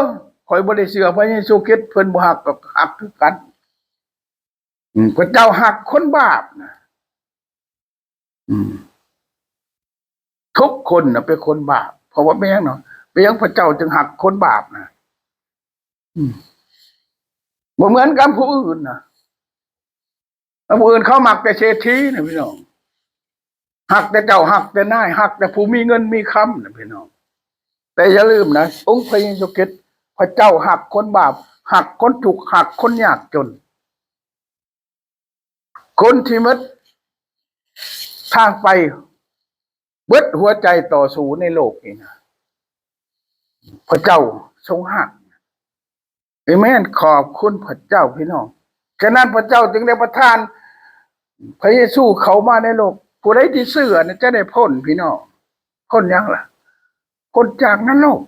ຂ້ອຍບໍ່ໄດ້ເຊື່ອພະເຢຊູຄຣິດ ເພິ່ນບໍ່ຮັກ ກໍຮັກຄືກັນ. ອືມ ພະເຈົ້າຮັກຄົນບາບນະ. ອືມ ທຸກຄົນນະເປັນຄົນບາບ. ເພາະວ່າເປັນຫຍັງເນາະ? ເປັນຫຍັງພະເຈົ້າຈຶ່ງຮັກຄົນບາບນະ? ອືມ ບໍ່ເໝືອນກັບຜູ້ອື່ນນະ. ແລ້ວຜູ້ອື່ນເຂົາມັກແຕ່ເສດຖີນະ ພີ່ນ້ອງ. ຮັກແຕ່ເຈົ້າ ຮັກແຕ່ນາຍ ຮັກແຕ່ຜູ້ມີເງິນມີຄຳນະ ພີ່ນ້ອງ. ແຕ່ຢ່າລືມນະ ອົງພະເຢຊູຄຣິດ ພະເຈົ້າຮັກຄົນບາບ, ຮັກຄົນທຸກ, ຮັກຄົນຍາກຈົນ. ຄົນທີ່ໝົດທາງໄປ ເບິດຫົວໃຈຕໍ່ສູ້ໃນໂລກນີ້ນະ ພະເຈົ້າຊົງຮັກ. ເອເມນ. ຂອບຄຸນພະເຈົ້າ ພີ່ນ້ອງ. ສະນັ້ນພະເຈົ້າຈຶ່ງໄດ້ປະທານພະເຢຊູເຂົ້າມາໃນໂລກ. ຜູ້ໃດທີ່ເຊື່ອນັ້ນຈະໄດ້ພົ້ນ ພີ່ນ້ອງ. ພົ້ນຫຍັງລະ? ພົ້ນຈາກນະລົກ.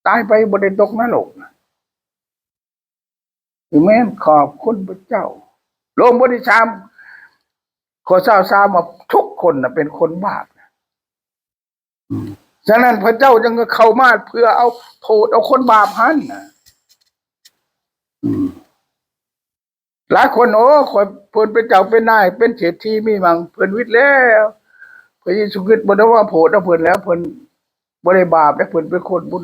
ຕາຍໄປບໍ່ໄດ້ຕົກນະລົກ. ເອເມນ. ຂອບຄຸນພະເຈົ້າ. ໂລມບົດທີສາມ ຂໍ້ຊາວສາມ ວ່າທຸກຄົນນະເປັນຄົນບາບ. ອືມ ສະນັ້ນພະເຈົ້າຈຶ່ງເຂົ້າມາເພື່ອເອົາໂທດເອົາຄົນບາບຫັ້ນນະ. ອືມ ຫຼາຍຄົນ ໂອ້ ຂ້ອຍ ເພິ່ນເປັນເຈົ້າເປັນນາຍ ເປັນເສດຖີມີໝັ້ງ ເພິ່ນວິດແລ້ວ. ພະເຢຊູຄຣິດບໍ່ໄດ້ວ່າໂພດນຳເພິ່ນແລ້ວ ເພິ່ນບໍ່ໄດ້ບາບເດ້ ເພິ່ນເປັນຄົນບຸນ.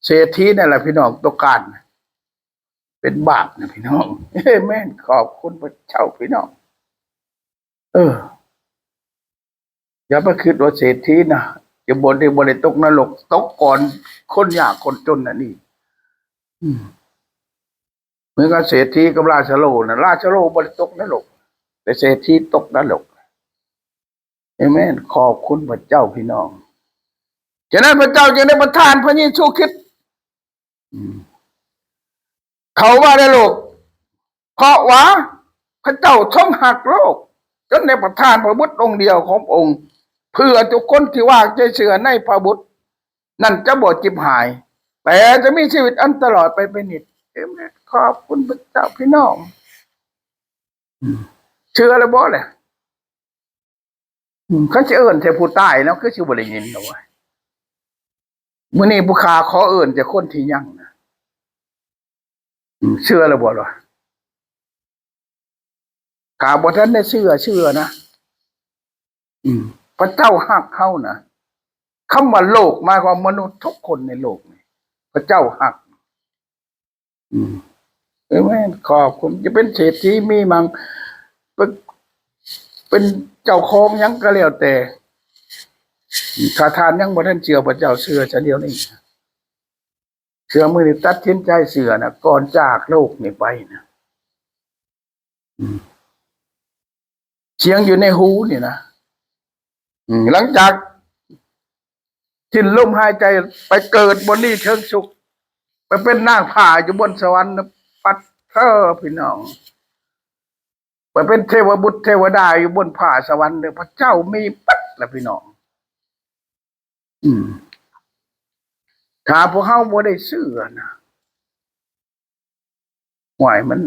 ເສດຖີນັ້ນລະ ພີ່ນ້ອງ ຕົວການເປັນບາບນະ ພີ່ນ້ອງ. ເອເມນ. ຂອບຄຸນພະເຈົ້າ ພີ່ນ້ອງ. ເອີ ຢ່າໄປຄິດວ່າເສດຖີນະ ຈະບໍ່ໄດ້ ບໍ່ໄດ້ຕົກນະລົກ ຕົກກ່ອນຄົນຍາກຄົນຈົນນັ້ນອີກ. ອືມ ເໝືອນກັບເສດຖີກັບລາຊາໂຣນະ, ລາຊາໂຣບໍ່ໄດ້ຕົກນະລົກ ແຕ່ເສດຖີຕົກນະລົກ. ເອເມນ. ຂອບຄຸນພະເຈົ້າ ພີ່ນ້ອງ. ສະນັ້ນພະເຈົ້າຈຶ່ງໄດ້ປະທານພະເຢຊູຄຣິດ ອືມ ເຂົ້າມາໃນໂລກ ເພາະວ່າພະເຈົ້າຊົງຮັກໂລກ ຈົນໄດ້ປະທານພະບຸດອົງດຽວຂອງພະອົງ ເພື່ອທຸກຄົນທີ່ວາງໃຈເຊື່ອໃນພະບຸດນັ້ນຈະບໍ່ຈິບຫາຍ ແຕ່ຈະມີຊີວິດອັນຕະຫຼອດໄປເປັນນິດ. ເອເມນ. ຂອບຄຸນພະເຈົ້າ ພີ່ນ້ອງ. ອືມ ເຊື່ອແລ້ວບໍ່ລະ? ອືມ ຄັນຊິເອີ້ນໃສ່ຜູ້ຕາຍເນາະ ຄືຊິບໍ່ໄດ້ຍິນເນາະ. ມື້ນີ້ຜູ້ຂ້າຂໍເອີ້ນແຕ່ຄົນທີ່ຍັງນະ. ອືມ ເຊື່ອແລ້ວບໍ່ລະ? ຖ້າບໍ່ທັນໄດ້ເຊື່ອ ເຊື່ອນະ. ອືມ ພະເຈົ້າຮັກເຮົານະ. ຄຳວ່າໂລກ ໝາຍຄວາມມະນຸດທຸກຄົນໃນໂລກນີ້ ພະເຈົ້າຮັກ. ອືມ ເອີແມ່ນ ຂອບຄຸນ. ຈະເປັນເສດຖີມີໝັ່ງ ເປັນ ເປັນເຈົ້າຂອງຫຍັງກໍແລ້ວແຕ່ ຖ້າທ່ານຍັງບໍ່ທັນເຊື່ອພະເຈົ້າ ເຊື່ອຊະດຽວນີ້. ເຊື່ອມື້ນີ້ ຕັດສິນໃຈເຊື່ອນະ ກ່ອນຈາກໂລກນີ້ໄປນະ. ອືມ ສຽງຢູ່ໃນຫູນີ້ນະ. ອືມ ຫຼັງຈາກສິ້ນລົມຫາຍໃຈ ໄປເກີດບ່ອນດີເທິງສຸກ ໄປເປັນນາງຟ້າຢູ່ບົນສະຫວັນ. ປັດເທີ ພີ່ນ້ອງ ໄປເປັນເທວະບຸດເທວະດາຢູ່ບົນຟ້າສະຫວັນເດີ. ພະເຈົ້າມີເບິດລະ ພີ່ນ້ອງ. ອືມ ຖ້າພວກເຮົາບໍ່ໄດ້ເຊື່ອນະ ຫ້ວຍ ມັນ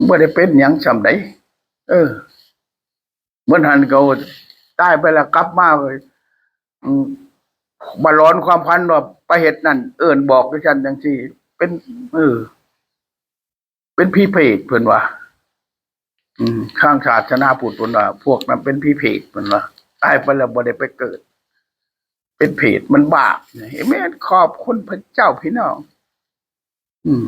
ບໍ່ໄດ້ເປັນຫຍັງສ່ຳໃດ. ເອີ ເບິ່ງຫັ້ນ ເຂົາຕາຍໄປແລ້ວກັບມາ ອືມ ມາຫຼອນຄວາມຝັນວ່າໄປເຮັດນັ້ນ ເອີ້ນບອກຈັ່ງຊັ້ນຈັ່ງຊີ້ ເປັນ ເອີ ເປັນຜີເຜດເພິ່ນວ່າ. ອືມ ທາງສາສະໜາພຸດເພິ່ນວ່າ ພວກນັ້ນເປັນຜີເຜດເພິ່ນວ່າ ຕາຍໄປແລ້ວບໍ່ໄດ້ໄປເກີດເປັນເຜດ ມັນບາບ. ເອເມນ ຂອບຄຸນພະເຈົ້າ ພີ່ນ້ອງ. ອືມ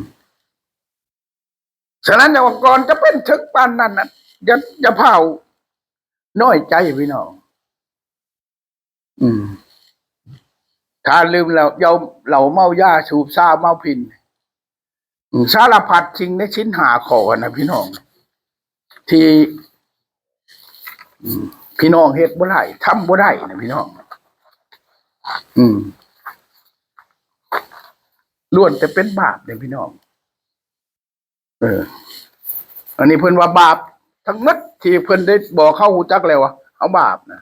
ສະນັ້ນ ແຕ່ວ່າກ່ອນຈະເປັນເຖິງປານນັ້ນນະ ຢ່າ ຢ່າພາວນ້ອຍໃຈພີ່ນ້ອງ. ອືມ ຖ້າດື່ມເຫຼົ້າ ເຫຼົ້າ ເມົາຢາ ສູບຊາ ເມົາຜິ້ນ ອືມ ສາລະພັດສິ່ງໃນສິນຫ້າຂໍ້ນະພີ່ນ້ອງ ທີ່ ອືມ ພີ່ນ້ອງເຮັດບໍ່ໄດ້ ທຳບໍ່ໄດ້ນະພີ່ນ້ອງ ອືມ ລ້ວນແຕ່ເປັນບາບເດ້ພີ່ນ້ອງ. ເອີ ອັນນີ້ເພິ່ນວ່າບາບທັງໝົດ ທີ່ເພິ່ນໄດ້ບອກເຮົາຮູ້ຈັກແລ້ວວ່າເຮົາບາບນະ.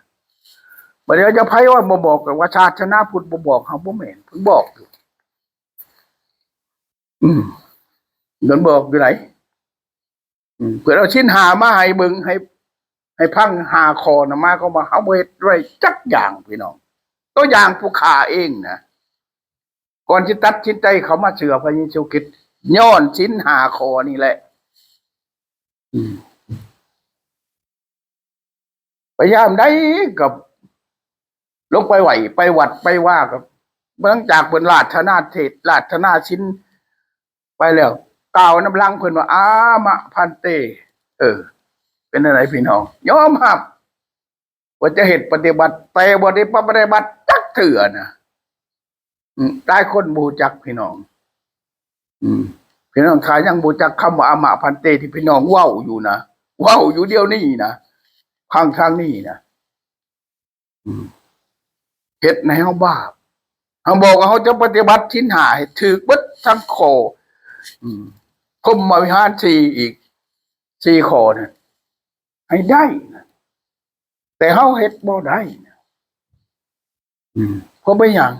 ບັດນີ້ຈະໃຜວ່າບໍ່ບອກ ກໍວ່າສາສະໜາພຸດບໍ່ບອກເຮົາ ບໍ່ແມ່ນ ເພິ່ນບອກຢູ່ ອືມ ເພິ່ນບອກຢູ່ໃດ໋ ອືມ ເພິ່ນເອົາສິນຫ້າມາໃຫ້ເບິ່ງ ໃຫ້ ໃຫ້ຟັງ ຫ້າຂໍ້ນະ ໝາຍຄວາມວ່າເຮົາບໍ່ເຮັດໄວ້ຈັກຢ່າງ ພີ່ນ້ອງ. ຕົວຢ່າງຜູ້ຂ້າເອງນະ ກ່ອນຊິຕັດສິນໃຈເຂົ້າມາເຊື່ອພະເຢຊູຄຣິດ ຍ້ອນສິນຫ້າຂໍ້ນີ້ແຫຼະ ອືມ ໄປຍາມໃດກໍລົງໄປໄຫວ້ ໄປວັດໄປວາ ກໍ ຫຼັງຈາກເພິ່ນລາດຖະນາເທດ ລາດຖະນາສິນໄປແລ້ວ ກ່າວນຳຫຼັງເພິ່ນວ່າ ອາມະພັນເຕ ເອີ ເປັນຈັ່ງໃດພີ່ນ້ອງ? ຍອມຮັບ ວ່າຈະເຮັດປະຕິບັດ ແຕ່ບໍ່ໄດ້ປະຕິບັດຈັກເທື່ອນະ. ອືມ ຫຼາຍຄົນບໍ່ຮູ້ຈັກພີ່ນ້ອງ ອືມ ພີ່ນ້ອງ ຖ້າຍັງບໍ່ຮູ້ຈັກຄຳວ່າອາມະພັນເຕ ທີ່ພີ່ນ້ອງເວົ້າຢູ່ນະ ເວົ້າຢູ່ດຽວນີ້ນະ ຟັງທາງນີ້ນະ ອືມ ເຮັດໃຫ້ເຮົາບາບ. ເຮົາບອກວ່າເຮົາຈະປະຕິບັດສິນຫ້າໃຫ້ຖືກເບິດທັງຂໍ້ ອືມ ພົມມະວິຫານສີ່ອີກ ສີ່ຂໍ້ນັ້ນ ໃຫ້ໄດ້ນະ ແຕ່ເຮົາເຮັດບໍ່ໄດ້ນະ ອືມ ເພາະເປັນຫຍັງ?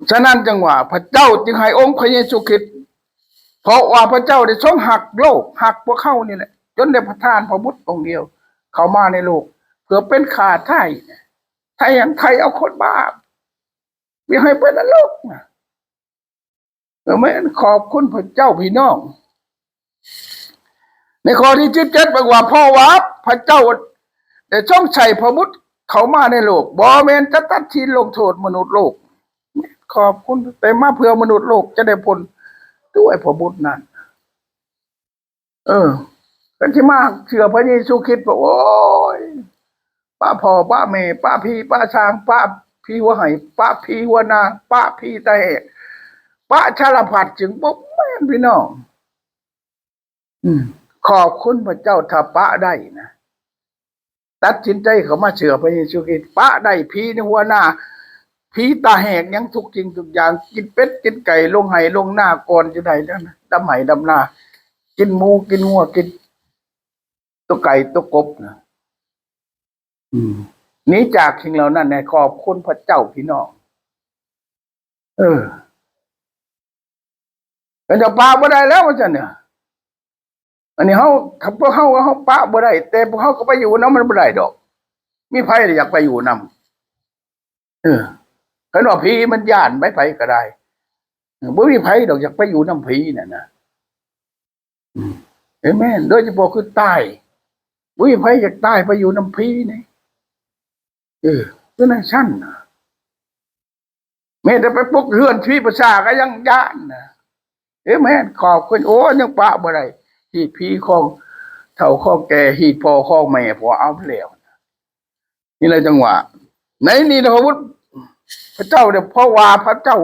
ສະນັ້ນຈຶ່ງວ່າພະເຈົ້າຈຶ່ງໃຫ້ອົງພະເຢຊູຄຣິດ ເພາະວ່າພະເຈົ້າໄດ້ຊົງຮັກໂລກ ຮັກພວກເຮົານີ້ແຫຼະ ຈົນໄດ້ປະທານພະບຸດອົງດຽວເຂົ້າມາໃນໂລກ ເພື່ອເປັນຂ້າໄຖ່ ໄຖ່ຫຍັງ? ໄຖ່ເອົາຄົນບາບ ບໍ່ໃຫ້ໄປນະລົກນະ. ເອີ ແມ່ນ ຂອບຄຸນພະເຈົ້າພີ່ນ້ອງ. ໃນຂໍ້ທີສິບເຈັດບອກວ່າ ເພາະວ່າພະເຈົ້າໄດ້ຊົງໃຊ້ພະບຸດເຂົ້າມາໃນໂລກ ບໍ່ແມ່ນຈະຕັດສິນລົງໂທດມະນຸດໂລກ. ຂອບຄຸນ ແຕ່ມາເພື່ອມະນຸດໂລກຈະໄດ້ພົ້ນດ້ວຍພະບຸດນັ້ນ. ເອີ ຄັນຊິມາເຊື່ອພະເຢຊູຄຣິດ ໂອ້ຍ ປະພໍ່ປະແມ່ ປະພີ່ປະຊ່າງ ປະຜີຫົວໄຮ່ ປະຜີຫົວນາ ປະຜີຕາແຫກ ປະສາລະພັດ ຈຶ່ງບໍ່ແມ່ນ ພີ່ນ້ອງ. ອືມ ຂອບຄຸນພະເຈົ້າ ຖ້າປະໄດ້ນະ ຕັດສິນໃຈເຂົ້າມາເຊື່ອພະເຢຊູຄຣິດ ປະໄດ້ຜີໃນຫົວໜ້າ ຜີຕາແຫກ ຫຍັງທຸກສິ່ງທຸກຢ່າງ ກິນເປັດກິນໄກ່ ລົງໄຮ່ລົງນາ ກ່ອນຈະໄດ້ດຳໄຮ່ດຳນາ ກິນໝູກິນງົວ ກິນຕົວໄກ່ຕົວກົບນະ. ອືມ ໜີຈາກສິ່ງເຫຼົ່ານັ້ນແດ່ ຂອບຄຸນພະເຈົ້າ ພີ່ນ້ອງ. ເອີ ເຂົາເຈົ້າປະບໍ່ໄດ້ແລ້ວ ວ່າຊັ້ນນະ. ອັນນີ້ເຮົາ ຖ້າພວກເຮົາ ເຮົາປະບໍ່ໄດ້ ແຕ່ພວກເຮົາກໍໄປຢູ່ນຳມັນບໍ່ໄດ້ດອກ. ມີໃຜລະຢາກໄປຢູ່ນຳ? ເອີ ຄັນວ່າຜີມັນຢ້ານ ໄປໃຜກໍໄດ້. ເອີ ບໍ່ມີໃຜດອກຢາກໄປຢູ່ນຳຜີນັ້ນນະ. ອືມ ເອີແມ່ນ ໂດຍສະເພາະຄືຕາຍ ບໍ່ມີໃຜຢາກຕາຍໄປຢູ່ນຳຜີນີ້. ເອີ ຄືນັ້ນຊັ້ນນະ ແມ່ນແຕ່ໄປປຸກເຮືອນຜີປະຊາກໍຍັງຢ້ານນະ. ເອີແມ່ນ ຂອບຄຸນ ໂອ້ ຍັງປະບໍ່ໄດ້ ຮີດຜີຂອງເຖົ້າຂອງແກ່ ຮີດພໍ່ຂອງແມ່ ເພາະວ່າເອົາໄປແລ້ວ. ນີ້ແຫຼະຈັ່ງວ່າ ໃນນີ້ນະ ພະບຸດ ພະເຈົ້າ ເພາະວ່າພະເຈົ້າ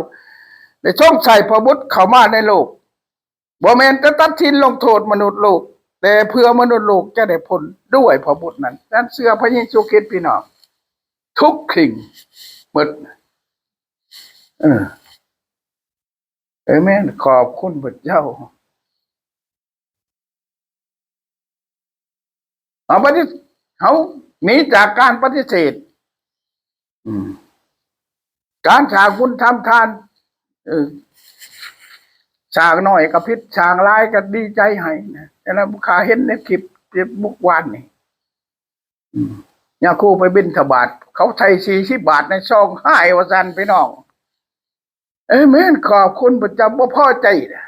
ໄດ້ຊົງໃຊ້ພະບຸດເຂົ້າມາໃນໂລກ ບໍ່ແມ່ນແຕ່ຕັດສິນລົງໂທດມະນຸດໂລກ ແຕ່ເພື່ອມະນຸດໂລກຈະໄດ້ພົ້ນດ້ວຍພະບຸດນັ້ນ. ນັ້ນເຊື່ອພະເຢຊູຄຣິດ ພີ່ນ້ອງ ທຸກສິ່ງໝົດ. ເອີ ເອເມນ ຂອບຄຸນພະເຈົ້າ. ເຮົາປະຕິ ເຮົາໜີຈາກການປະຕິເສດ ອືມ ການສ້າງບຸນທຳທານ ເອີ ສ້າງໜ້ອຍກໍຜິດ ສ້າງຫຼາຍກໍດີໃຈໃຫ້ນະ. ແຕ່ລະມື້ຂ້າເຫັນໃນຄລິບເຟສບຸກວານນີ້ ອືມ ຍາຄູໄປບິນທະບາດ ເຂົາໃສ່ສີ່ສິບບາດໃນຊອງ ຮ້າຍວ່າຊັ້ນ ພີ່ນ້ອງ. ເອເມນ ຂອບຄຸນພະເຈົ້າ. ບໍ່ພໍໃຈນະ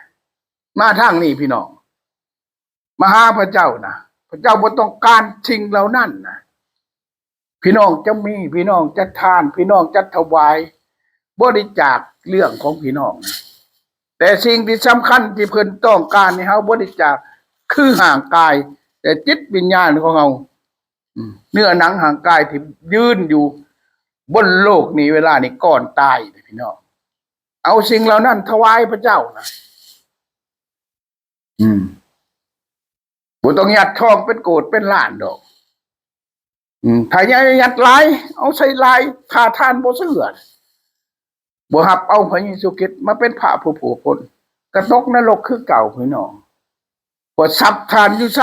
ມາທາງນີ້ພີ່ນ້ອງ ມາຫາພະເຈົ້ານະ ພະເຈົ້າບໍ່ຕ້ອງການສິ່ງເຫຼົ່ານັ້ນນະ. ພີ່ນ້ອງຈະມີ ພີ່ນ້ອງຈະທານ ພີ່ນ້ອງຈະຖວາຍ ບໍລິຈາກເລື່ອງຂອງພີ່ນ້ອງນະ ແຕ່ ຕ່ສິ່ງທີ່ສຳຄັນທີ່ເພິ່ນຕ້ອງການໃຫ້ເຮົາບໍລິຈາກ ຄືຮ່າງກາຍ ແລະ ຈິດວິນຍານຂອງເຮົາ. ອືມ ເນື້ອໜັງຮ່າງກາຍທີ່ຢືນຢູ່ບົນໂລກນີ້ເວລານີ້ກ່ອນຕາຍ ພີ່ນ້ອງ, ເອົາສິ່ງເຫຼົ່ານັ້ນຖວາຍພະເຈົ້ານະ. ອືມ ບໍ່ຕ້ອງຍັດທອງເປັນໂກດເປັນລ້ານດອກ. ອືມ ຖ້າຍັດຫຼາຍ ເອົາໃສ່ຫຼາຍ, ຖ້າທ່ານບໍ່ເຊື່ອ ບໍ່ຮັບເອົາພະເຢຊູຄຣິດມາເປັນພະຜູ້ປົວຄົນ ກໍຕົກນະລົກຄືເກົ່າ ພີ່ນ້ອງ. ເພາະຊັບທ່ານຢູ່ໃສ,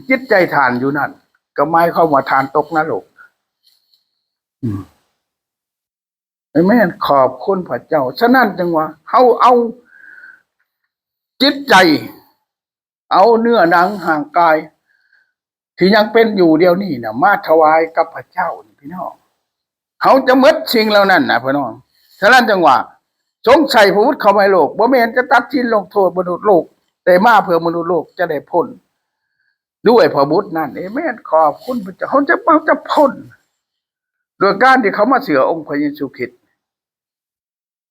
ຈິດໃຈທ່ານຢູ່ນັ້ນ, ກໍໝາຍຄວາມວ່າທ່ານຕົກນະລົກ. ອືມ ອາເມນ. ຂອບຄຸນພະເຈົ້າ. ສະນັ້ນຈຶ່ງວ່າເຮົາເອົາຈິດໃຈ, ເອົາເນື້ອໜັງຮ່າງກາຍທີ່ຍັງເປັນຢູ່ດຽວນີ້ນະ ມາຖວາຍກັບພະເຈົ້ານີ້ ພີ່ນ້ອງ. ເຮົາຈະໝົດສິ່ງເຫຼົ່ານັ້ນນະ ພີ່ນ້ອງ. ສະນັ້ນຈຶ່ງວ່າ ຊົງໃສ່ພະບຸດເຂົ້າມາໃນໂລກ, ບໍ່ແມ່ນຈະຕັດສິນລົງໂທດມະນຸດໂລກ, ແຕ່ມາເພື່ອມະນຸດໂລກຈະໄດ້ພົ້ນ ດ້ວຍພະບຸດນັ້ນ. ເອເມນ. ຂອບຄຸນພະເຈົ້າ. ເຮົາຈະ ເຮົາຈະພົ້ນໂດຍການທີ່ເຂົ້າມາເຊື່ອອົງພະເຢຊູຄຣິດ.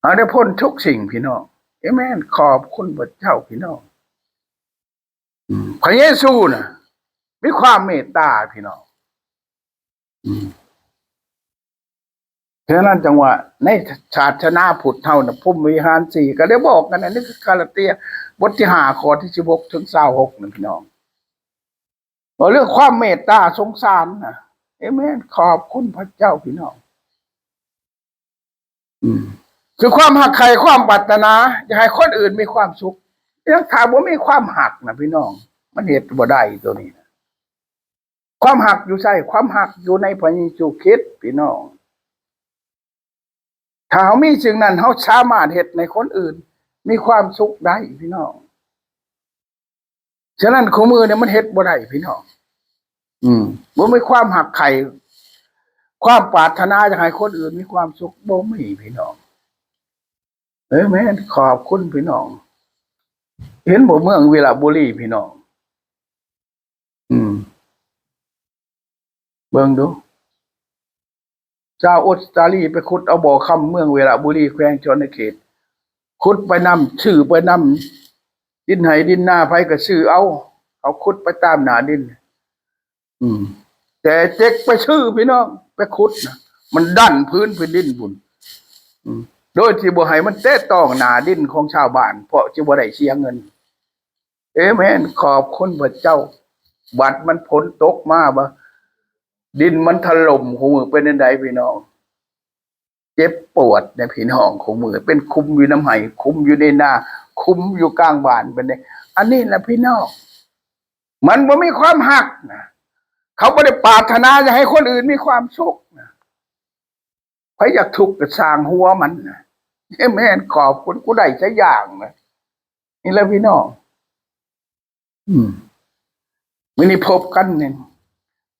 ເຮົາໄດ້ພົ້ນທຸກສິ່ງ ພີ່ນ້ອງ. ເອເມນ. ຂອບຄຸນພະເຈົ້າ ພີ່ນ້ອງ. ອືມ ພະເຢຊູນະ ມີຄວາມເມດຕາ ພີ່ນ້ອງ. ອືມ ສະນັ້ນຈັ່ງວ່າ ໃນສາສະໜາພຸດເຮົານະ ພົມວິຫານສີ່ ກໍໄດ້ບອກກັນ ອັນນີ້ຄືກາລາເຕຍ ບົດທີຫ້າ ຂໍ້ທີສິບຫົກເຖິງຊາວຫົກນະ ພີ່ນ້ອງ, ເວົ້າເລື່ອງຄວາມເມດຕາສົງສານນະ. ເອເມນ. ຂອບຄຸນພະເຈົ້າ ພີ່ນ້ອງ. ອືມ ຄືຄວາມຮັກໃຄ່ ຄວາມປາດຖະໜາຢາກໃຫ້ຄົນອື່ນມີຄວາມສຸກ. ຍັງຖ້າບໍ່ມີຄວາມຮັກນະ ພີ່ນ້ອງ, ມັນເຮັດບໍ່ໄດ້ໂຕນີ້ນະ. ຄວາມຮັກຢູ່ໃສ? ຄວາມຮັກຢູ່ໃນພະເຢຊູຄຣິດ ພີ່ນ້ອງ. ຖ້າເຮົາມີສິ່ງນັ້ນ ເຮົາສາມາດເຮັດໃຫ້ຄົນອື່ນມີຄວາມສຸກໄດ້ ພີ່ນ້ອງ. ສະນັ້ນ ຄູ່ມື້ນີ້ມັນເຮັດບໍ່ໄດ້ ພີ່ນ້ອງ. ອືມ ບໍ່ມີຄວາມຮັກໃຄ່ ຄວາມປາດຖະໜາຢາກໃຫ້ຄົນອື່ນມີຄວາມສຸກ ບໍ່ມີ ພີ່ນ້ອງ. ເອີແມ່ນ. ຂອບຄຸນ ພີ່ນ້ອງ. ເຫັນບໍ່ ເມືອງວິລະບູລີ ພີ່ນ້ອງ? ອືມ ເບິ່ງດູ ຊາວອົດສະຕາລີໄປຂຸດເອົາບໍ່ຄຳ ເມືອງວິລະບູລີ ແຂວງສະຫວັນນະເຂດ, ຂຸດໄປນຳ ຊື້ໄປນຳ, ດິນໄຮ່ດິນນາໃຜກໍຊື້ເອົາ, ເຂົາຂຸດໄປຕາມໜ້າດິນ. ອືມ ແຕ່ເຈັກໄປຊື້ ພີ່ນ້ອງ, ໄປຂຸດນະ ມັນດັນພື້ນແຜ່ນດິນພຸ້ນ. ອືມ ໂດຍທີ່ບໍ່ໃຫ້ມັນແຕະຕ້ອງໜ້າດິນຂອງຊາວບ້ານ ເພາະຊິບໍ່ໄດ້ເສຍເງິນ. ເອເມນ. ຂອບຄຸນພະເຈົ້າ. ບັດມັນຝົນຕົກມາ ບາດດິນມັນຖະຫຼົ່ມ ຄູ່ມື້ເປັນຈັ່ງໃດ ພີ່ນ້ອງ? ເຈັບປວດເດ້ ພີ່ນ້ອງ. ຄູ່ມື້ເປັນຂຸມຢູ່ນຳໄຮ່ ຂຸມຢູ່ໃນນາ ຂຸມຢູ່ກາງບ້ານ ເປັນແນວ ອັນນີ້ລະ ພີ່ນ້ອງ. ມັນບໍ່ມີຄວາມຮັກນະ, ເຂົາບໍ່ໄດ້ປາດຖະໜາຢາກໃຫ້ຄົນອື່ນມີຄວາມສຸກນະ. ໃຜຢາກທຸກກໍຊ່າງຫົວມັນນະ. ເອເມນ. ຂອບຄຸນ ກູໄດ້ຊະຢ່າງນະ. ນີ້ແຫຼະ ພີ່ນ້ອງ. ອືມ ມື້ນີ້ພົບກັນນີ້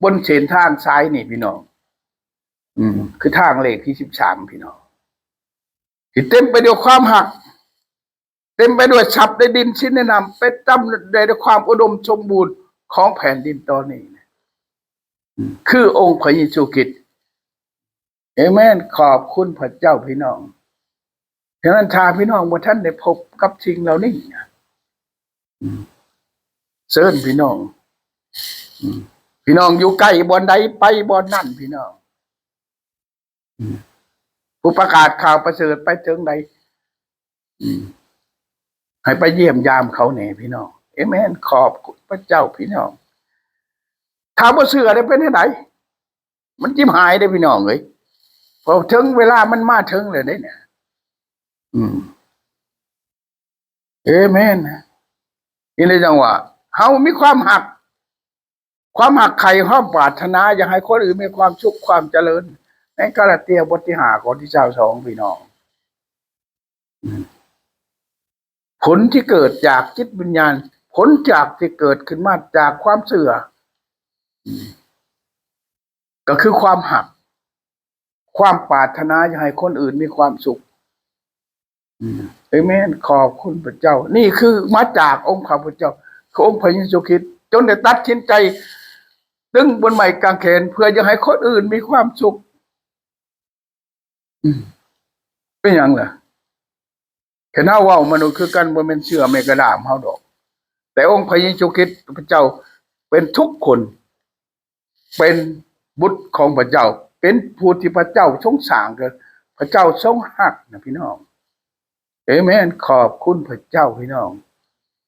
ບົນເສັ້ນທາງສາຍນີ້ ພີ່ນ້ອງ. ອືມ ຄືທາງເລກທີສິບສາມ ພີ່ນ້ອງ, ທີ່ເຕັມໄປດ້ວຍຄວາມຮັກ, ເຕັມໄປດ້ວຍຊັບໃນດິນ ສິນໃນນ້ຳ, ເຕັມໄປດ້ວຍຄວາມອຸດົມສົມບູນຂອງແຜ່ນດິນຕອນນີ້. ອືມ ຄືອົງພະເຢຊູຄຣິດ. ເອເມນ. ຂອບຄຸນພະເຈົ້າ ພີ່ນ້ອງ. ສະນັ້ນ ຖ້າພີ່ນ້ອງບໍ່ທັນໄດ້ພົບກັບສິ່ງເຫຼົ່ານີ້ນະ ອືມ ເຊີນພີ່ນ້ອງ. ອືມ ພີ່ນ້ອງຢູ່ໃກ້ບ່ອນໃດ ໄປບ່ອນນັ້ນ ພີ່ນ້ອງ. ອືມ ຜູ້ປະກາດຂ່າວປະເສີດໄປເຖິງໃດ ອືມ ໃຫ້ໄປຢ້ຽມຢາມເຂົາແດ່ ພີ່ນ້ອງ. ເອເມນ. ຂອບຄຸນພະເຈົ້າ ພີ່ນ້ອງ. ຖ້າບໍ່ເຊື່ອໄດ້ເປັນຈັ່ງໃດ? ມັນຈິບຫາຍເດ້ ພີ່ນ້ອງເອີຍ, ເພາະເຖິງເວລາມັນມາເຖິງແລ້ວເດ້. ອືມ ເອເມນ. ອີ່ຫຼີຈັ່ງວ່າ ເຮົາມີຄວາມຮັກ, ຄວາມຮັກໃຄ່ ຄວາມປາດຖະໜາຢາກໃຫ້ຄົນອື່ນມີຄວາມສຸກ ຄວາມຈະເລີນ. ໃນກາລາເຕຍບົດທີຫ້າ ຂໍ້ທີຊາວສອງ ພີ່ນ້ອງ. ອືມ ຜົນທີ່ເກີດຈາກຈິດວິນຍານ, ຜົນຈາກທີ່ເກີດຂຶ້ນມາຈາກຄວາມເຊື່ອ, ອືມ ກໍຄືຄວາມຮັກ, ຄວາມປາດຖະໜາຢາກໃຫ້ຄົນອື່ນມີຄວາມສຸກ. ອືມ ເອເມນ. ຂອບຄຸນພະເຈົ້າ. ນີ້ຄືມາຈາກອົງພະພຸດທະເຈົ້າ, ຄືອົງພະເຢຊູຄຣິດ, ຈົນໄດ້ຕັດສິນໃຈຕຶງບົນໄມ້ກາງແຂນ ເພື່ອຢາກໃຫ້ຄົນອື່ນມີຄວາມສຸກ. ອືມ ເປັນຫຍັງລະ? ຄັນເຮົາເວົ້າມະນຸດຄືກັນ ບໍ່ແມ່ນເຊື່ອແມ່ກະດ້າມເຮົາດອກ, ແຕ່ອົງພະເຢຊູຄຣິດພະເຈົ້າເປັນທຸກຄົນ ເປັນບຸດຂອງພະເຈົ້າ ເປັນຜູ້ທີ່ພະເຈົ້າຊົງສ້າງ ແລະ ພະເຈົ້າຊົງຮັກນະພີ່ນ້ອງ. ເອເມນ. ຂອບຄຸນພະເຈົ້າພີ່ນ້ອງ.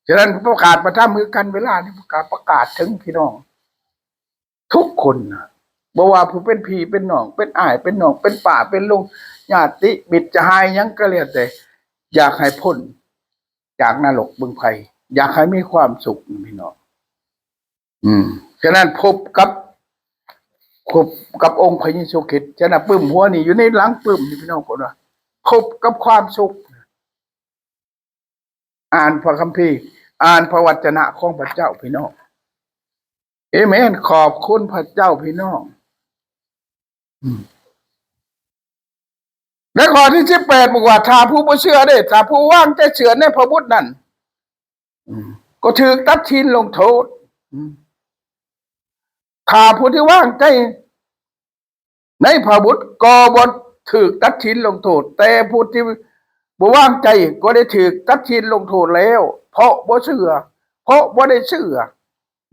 ສະນັ້ນປະກາດພະທຳຄືກັນ ເວລານີ້ປະກາດ ປະກາດເຖິງພີ່ນ້ອງທຸກຄົນນະ ບໍ່ວ່າຜູ້ເປັນພີ່ເປັນນ້ອງ ເປັນອ້າຍເປັນນ້ອງ ເປັນປ້າເປັນລຸງ ຍາດຕິມິດສະຫາຍຫຍັງກໍແລ້ວແຕ່ ຢາກໃຫ້ພົ້ນຈາກນະລົກເບິ່ງໄຟ ຢາກໃຫ້ມີຄວາມສຸກພີ່ນ້ອງ. ອືມ ສະນັ້ນພົບກັບ ພົບກັບອົງພະເຢຊູຄຣິດ. ສະນັ້ນປຶ້ມຫົວນີ້ຢູ່ໃນຫຼັງປຶ້ມນີ້ພີ່ນ້ອງ ເພິ່ນວ່າພົບກັບຄວາມສຸກ. ອ່ານພະຄຳພີ ອ່ານພະວັດຈະນະຂອງພະເຈົ້າພີ່ນ້ອງ. ເອເມນ. ຂອບຄຸນພະເຈົ້າພີ່ນ້ອງ. ອືມ ໃນຂໍ້ທີສິບແປດບອກວ່າ ຖ້າຜູ້ບໍ່ເຊື່ອເດ້ ຖ້າຜູ້ວາງໃຈເຊື່ອໃນພະບຸດນັ້ນ ອືມ ກໍຖືກຕັດສິນລົງໂທດ. ອືມ ຖ້າຜູ້ທີ່ວາງໃຈໃນພະບຸດກໍບໍ່ຖືກຕັດສິນລົງໂທດ, ແຕ່ຜູ້ທີ່ບໍ່ວາງໃຈກໍໄດ້ຖືກຕັດສິນລົງໂທດແລ້ວ ເພາະບໍ່ເຊື່ອ, ເພາະບໍ່ໄດ້ເຊື່ອ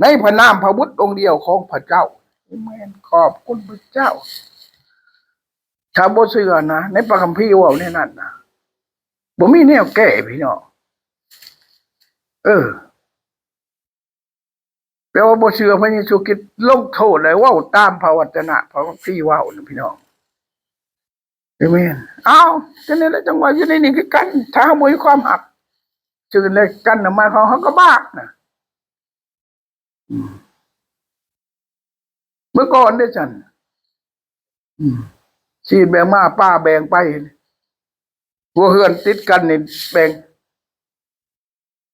ໃນພະນາມພະບຸດອົງດຽວຂອງພະເຈົ້າ. ເອເມນ. ຂອບຄຸນພະເຈົ້າ. ຖ້າບໍ່ເຊື່ອນະ ໃນພະຄຳພີເວົ້າແນວນັ້ນນະ ບໍ່ມີແນວແກ້ພີ່ນ້ອງ. ເອີ ແປວ່າບໍ່ເຊື່ອພະເຢຊູຄຣິດລົງໂທດ ແລະ ເວົ້າຕາມພະວັດຈະນະ ພະຄຳພີເວົ້ານະພີ່ນ້ອງ. ເອເມນ. ອ້າວ ຈັ່ງໃດລະ ຈັ່ງວ່າຢູ່ໃນນີ້ຄືກັນ ຖ້າເຮົາບໍ່ມີຄວາມຮັກ ເຊິ່ງແລະກັນນະ ໝາຍຄວາມເຮົາກໍບາບນະ. ອືມ ເມື່ອກ່ອນເດ້ຊັ້ນ ອືມ ຊີນແບ່ງມາ ປ້າແບ່ງໄປ ຄົວເຮືອນຕິດກັນນີ້ແບ່ງ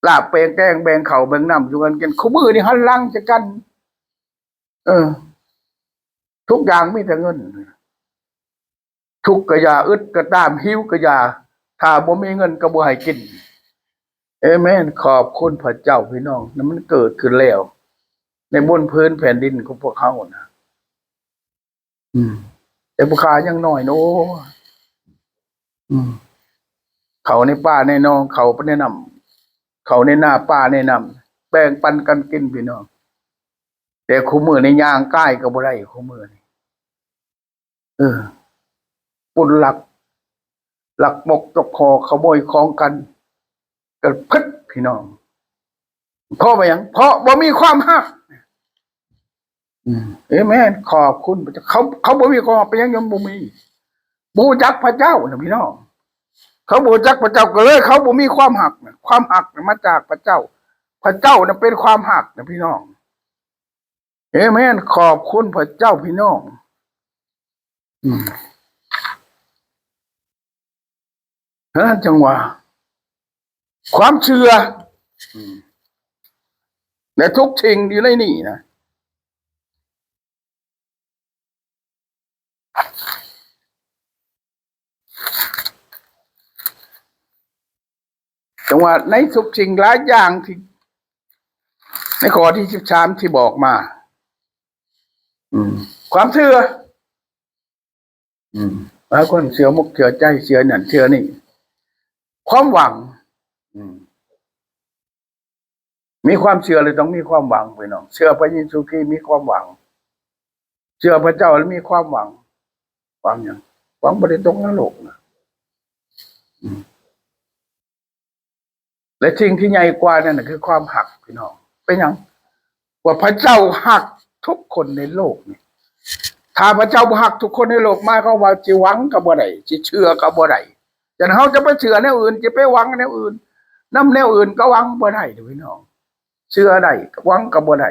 ລາບແປງແກງ ແບ່ງເຂົ້າແບ່ງນ້ຳສູ່ກັນກິນ. ຄູ່ມື້ນີ້ຫັນຫຼັງໃສ່ກັນ. ເອີ ທຸກຢ່າງມີແຕ່ເງິນ. ທຸກກະຢ່າ ອຶດກະຕາມ ຫິວກະຢ່າ ຖ້າບໍ່ມີເງິນກໍບໍ່ໃຫ້ກິນ. ເອເມນ. ຂອບຄຸນພະເຈົ້າພີ່ນ້ອງ. ນັ້ນມັນເກີດຂຶ້ນແລ້ວໃນບົນພື້ນແຜ່ນດິນຂອງພວກເຮົານະ. ອືມ ແຕ່ຜູ້ຂ້າຍັງນ້ອຍໂນ. ອືມ ເຂົ້າໃນປ່າໃນໜອງ ເຂົ້າໃນນ້ຳ ເຂົ້າໃນນາປ່າໃນນ້ຳ ແບ່ງປັນກັນກິນພີ່ນ້ອງ. ແຕ່ຄູ່ມື້ນີ້ຍ່າງກາຍກໍບໍ່ໄດ້ ຄູ່ມື້ນີ້ ເອີ ປຸ້ນລັກ ລັກມົກຈົກຫໍ ຂະໂມຍຂອງກັນ ກັນເພິດພີ່ນ້ອງ. ເພາະວ່າຫຍັງ? ເພາະບໍ່ມີຄວາມຮັກ. ອືມ ເອເມນ. ຂອບຄຸນພະເຈົ້າ. ເຂົາ ເຂົາບໍ່ມີຄວາມຮັກ ເປັນຫຍັງຍັງບໍ່ມີ? ບໍ່ຮູ້ຈັກພະເຈົ້ານະພີ່ນ້ອງ. ເຂົາບໍ່ຮູ້ຈັກພະເຈົ້າ ກໍເລີຍເຂົາບໍ່ມີຄວາມຮັກນະ. ຄວາມຮັກນະມາຈາກພະເຈົ້າ. ພະເຈົ້ານະເປັນຄວາມຮັກນະພີ່ນ້ອງ. ເອເມນ. ຂອບຄຸນພະເຈົ້າພີ່ນ້ອງ. ອືມ ເອີ ຈັ່ງວ່າ ຄວາມເຊື່ອ ອືມ ແລະ ທຸກສິ່ງຢູ່ໃນນີ້ນະ ຈັ່ງວ່າໃນທຸກສິ່ງຫຼາຍຢ່າງທີ່ ໃນຂໍ້ທີສິບສາມທີ່ບອກມາ ອືມ ຄວາມເຊື່ອ ອືມ ຫຼາຍຄົນເຊື່ອໝົກເຊື່ອໃຈ ເຊື່ອນັ້ນເຊື່ອນີ້ ຄວາມຫວັງ ອືມ ມີຄວາມເຊື່ອແລ້ວຕ້ອງມີຄວາມຫວັງ ພີ່ນ້ອງ. ເຊື່ອພະເຢຊູຄຣິດມີຄວາມຫວັງ ເຊື່ອພະເຈົ້າແລ້ວມີຄວາມຫວັງ. ຫວັງຫຍັງ? ຫວັງບໍ່ໄດ້ຕົກນະລົກນະ. ອືມ ແລະ ສິ່ງທີ່ໃຫຍ່ກວ່ານັ້ນນະຄືຄວາມຮັກ ພີ່ນ້ອງ. ເປັນຫຍັງ? ວ່າພະເຈົ້າຮັກທຸກຄົນໃນໂລກນີ້. ຖ້າພະເຈົ້າບໍ່ຮັກທຸກຄົນໃນໂລກ ໝາຍຄວາມວ່າຊິຫວັງກໍບໍ່ໄດ້ ຊິເຊື່ອກໍບໍ່ໄດ້. ຈັ່ງນັ້ນເຮົາຈະໄປເຊື່ອແນວອື່ນ ຈະໄປຫວັງແນວອື່ນ ນຳແນວອື່ນກໍຫວັງບໍ່ໄດ້ເດ້ ພີ່ນ້ອງ. ເຊື່ອໄດ້ ຫວັງກໍບໍ່ໄດ້.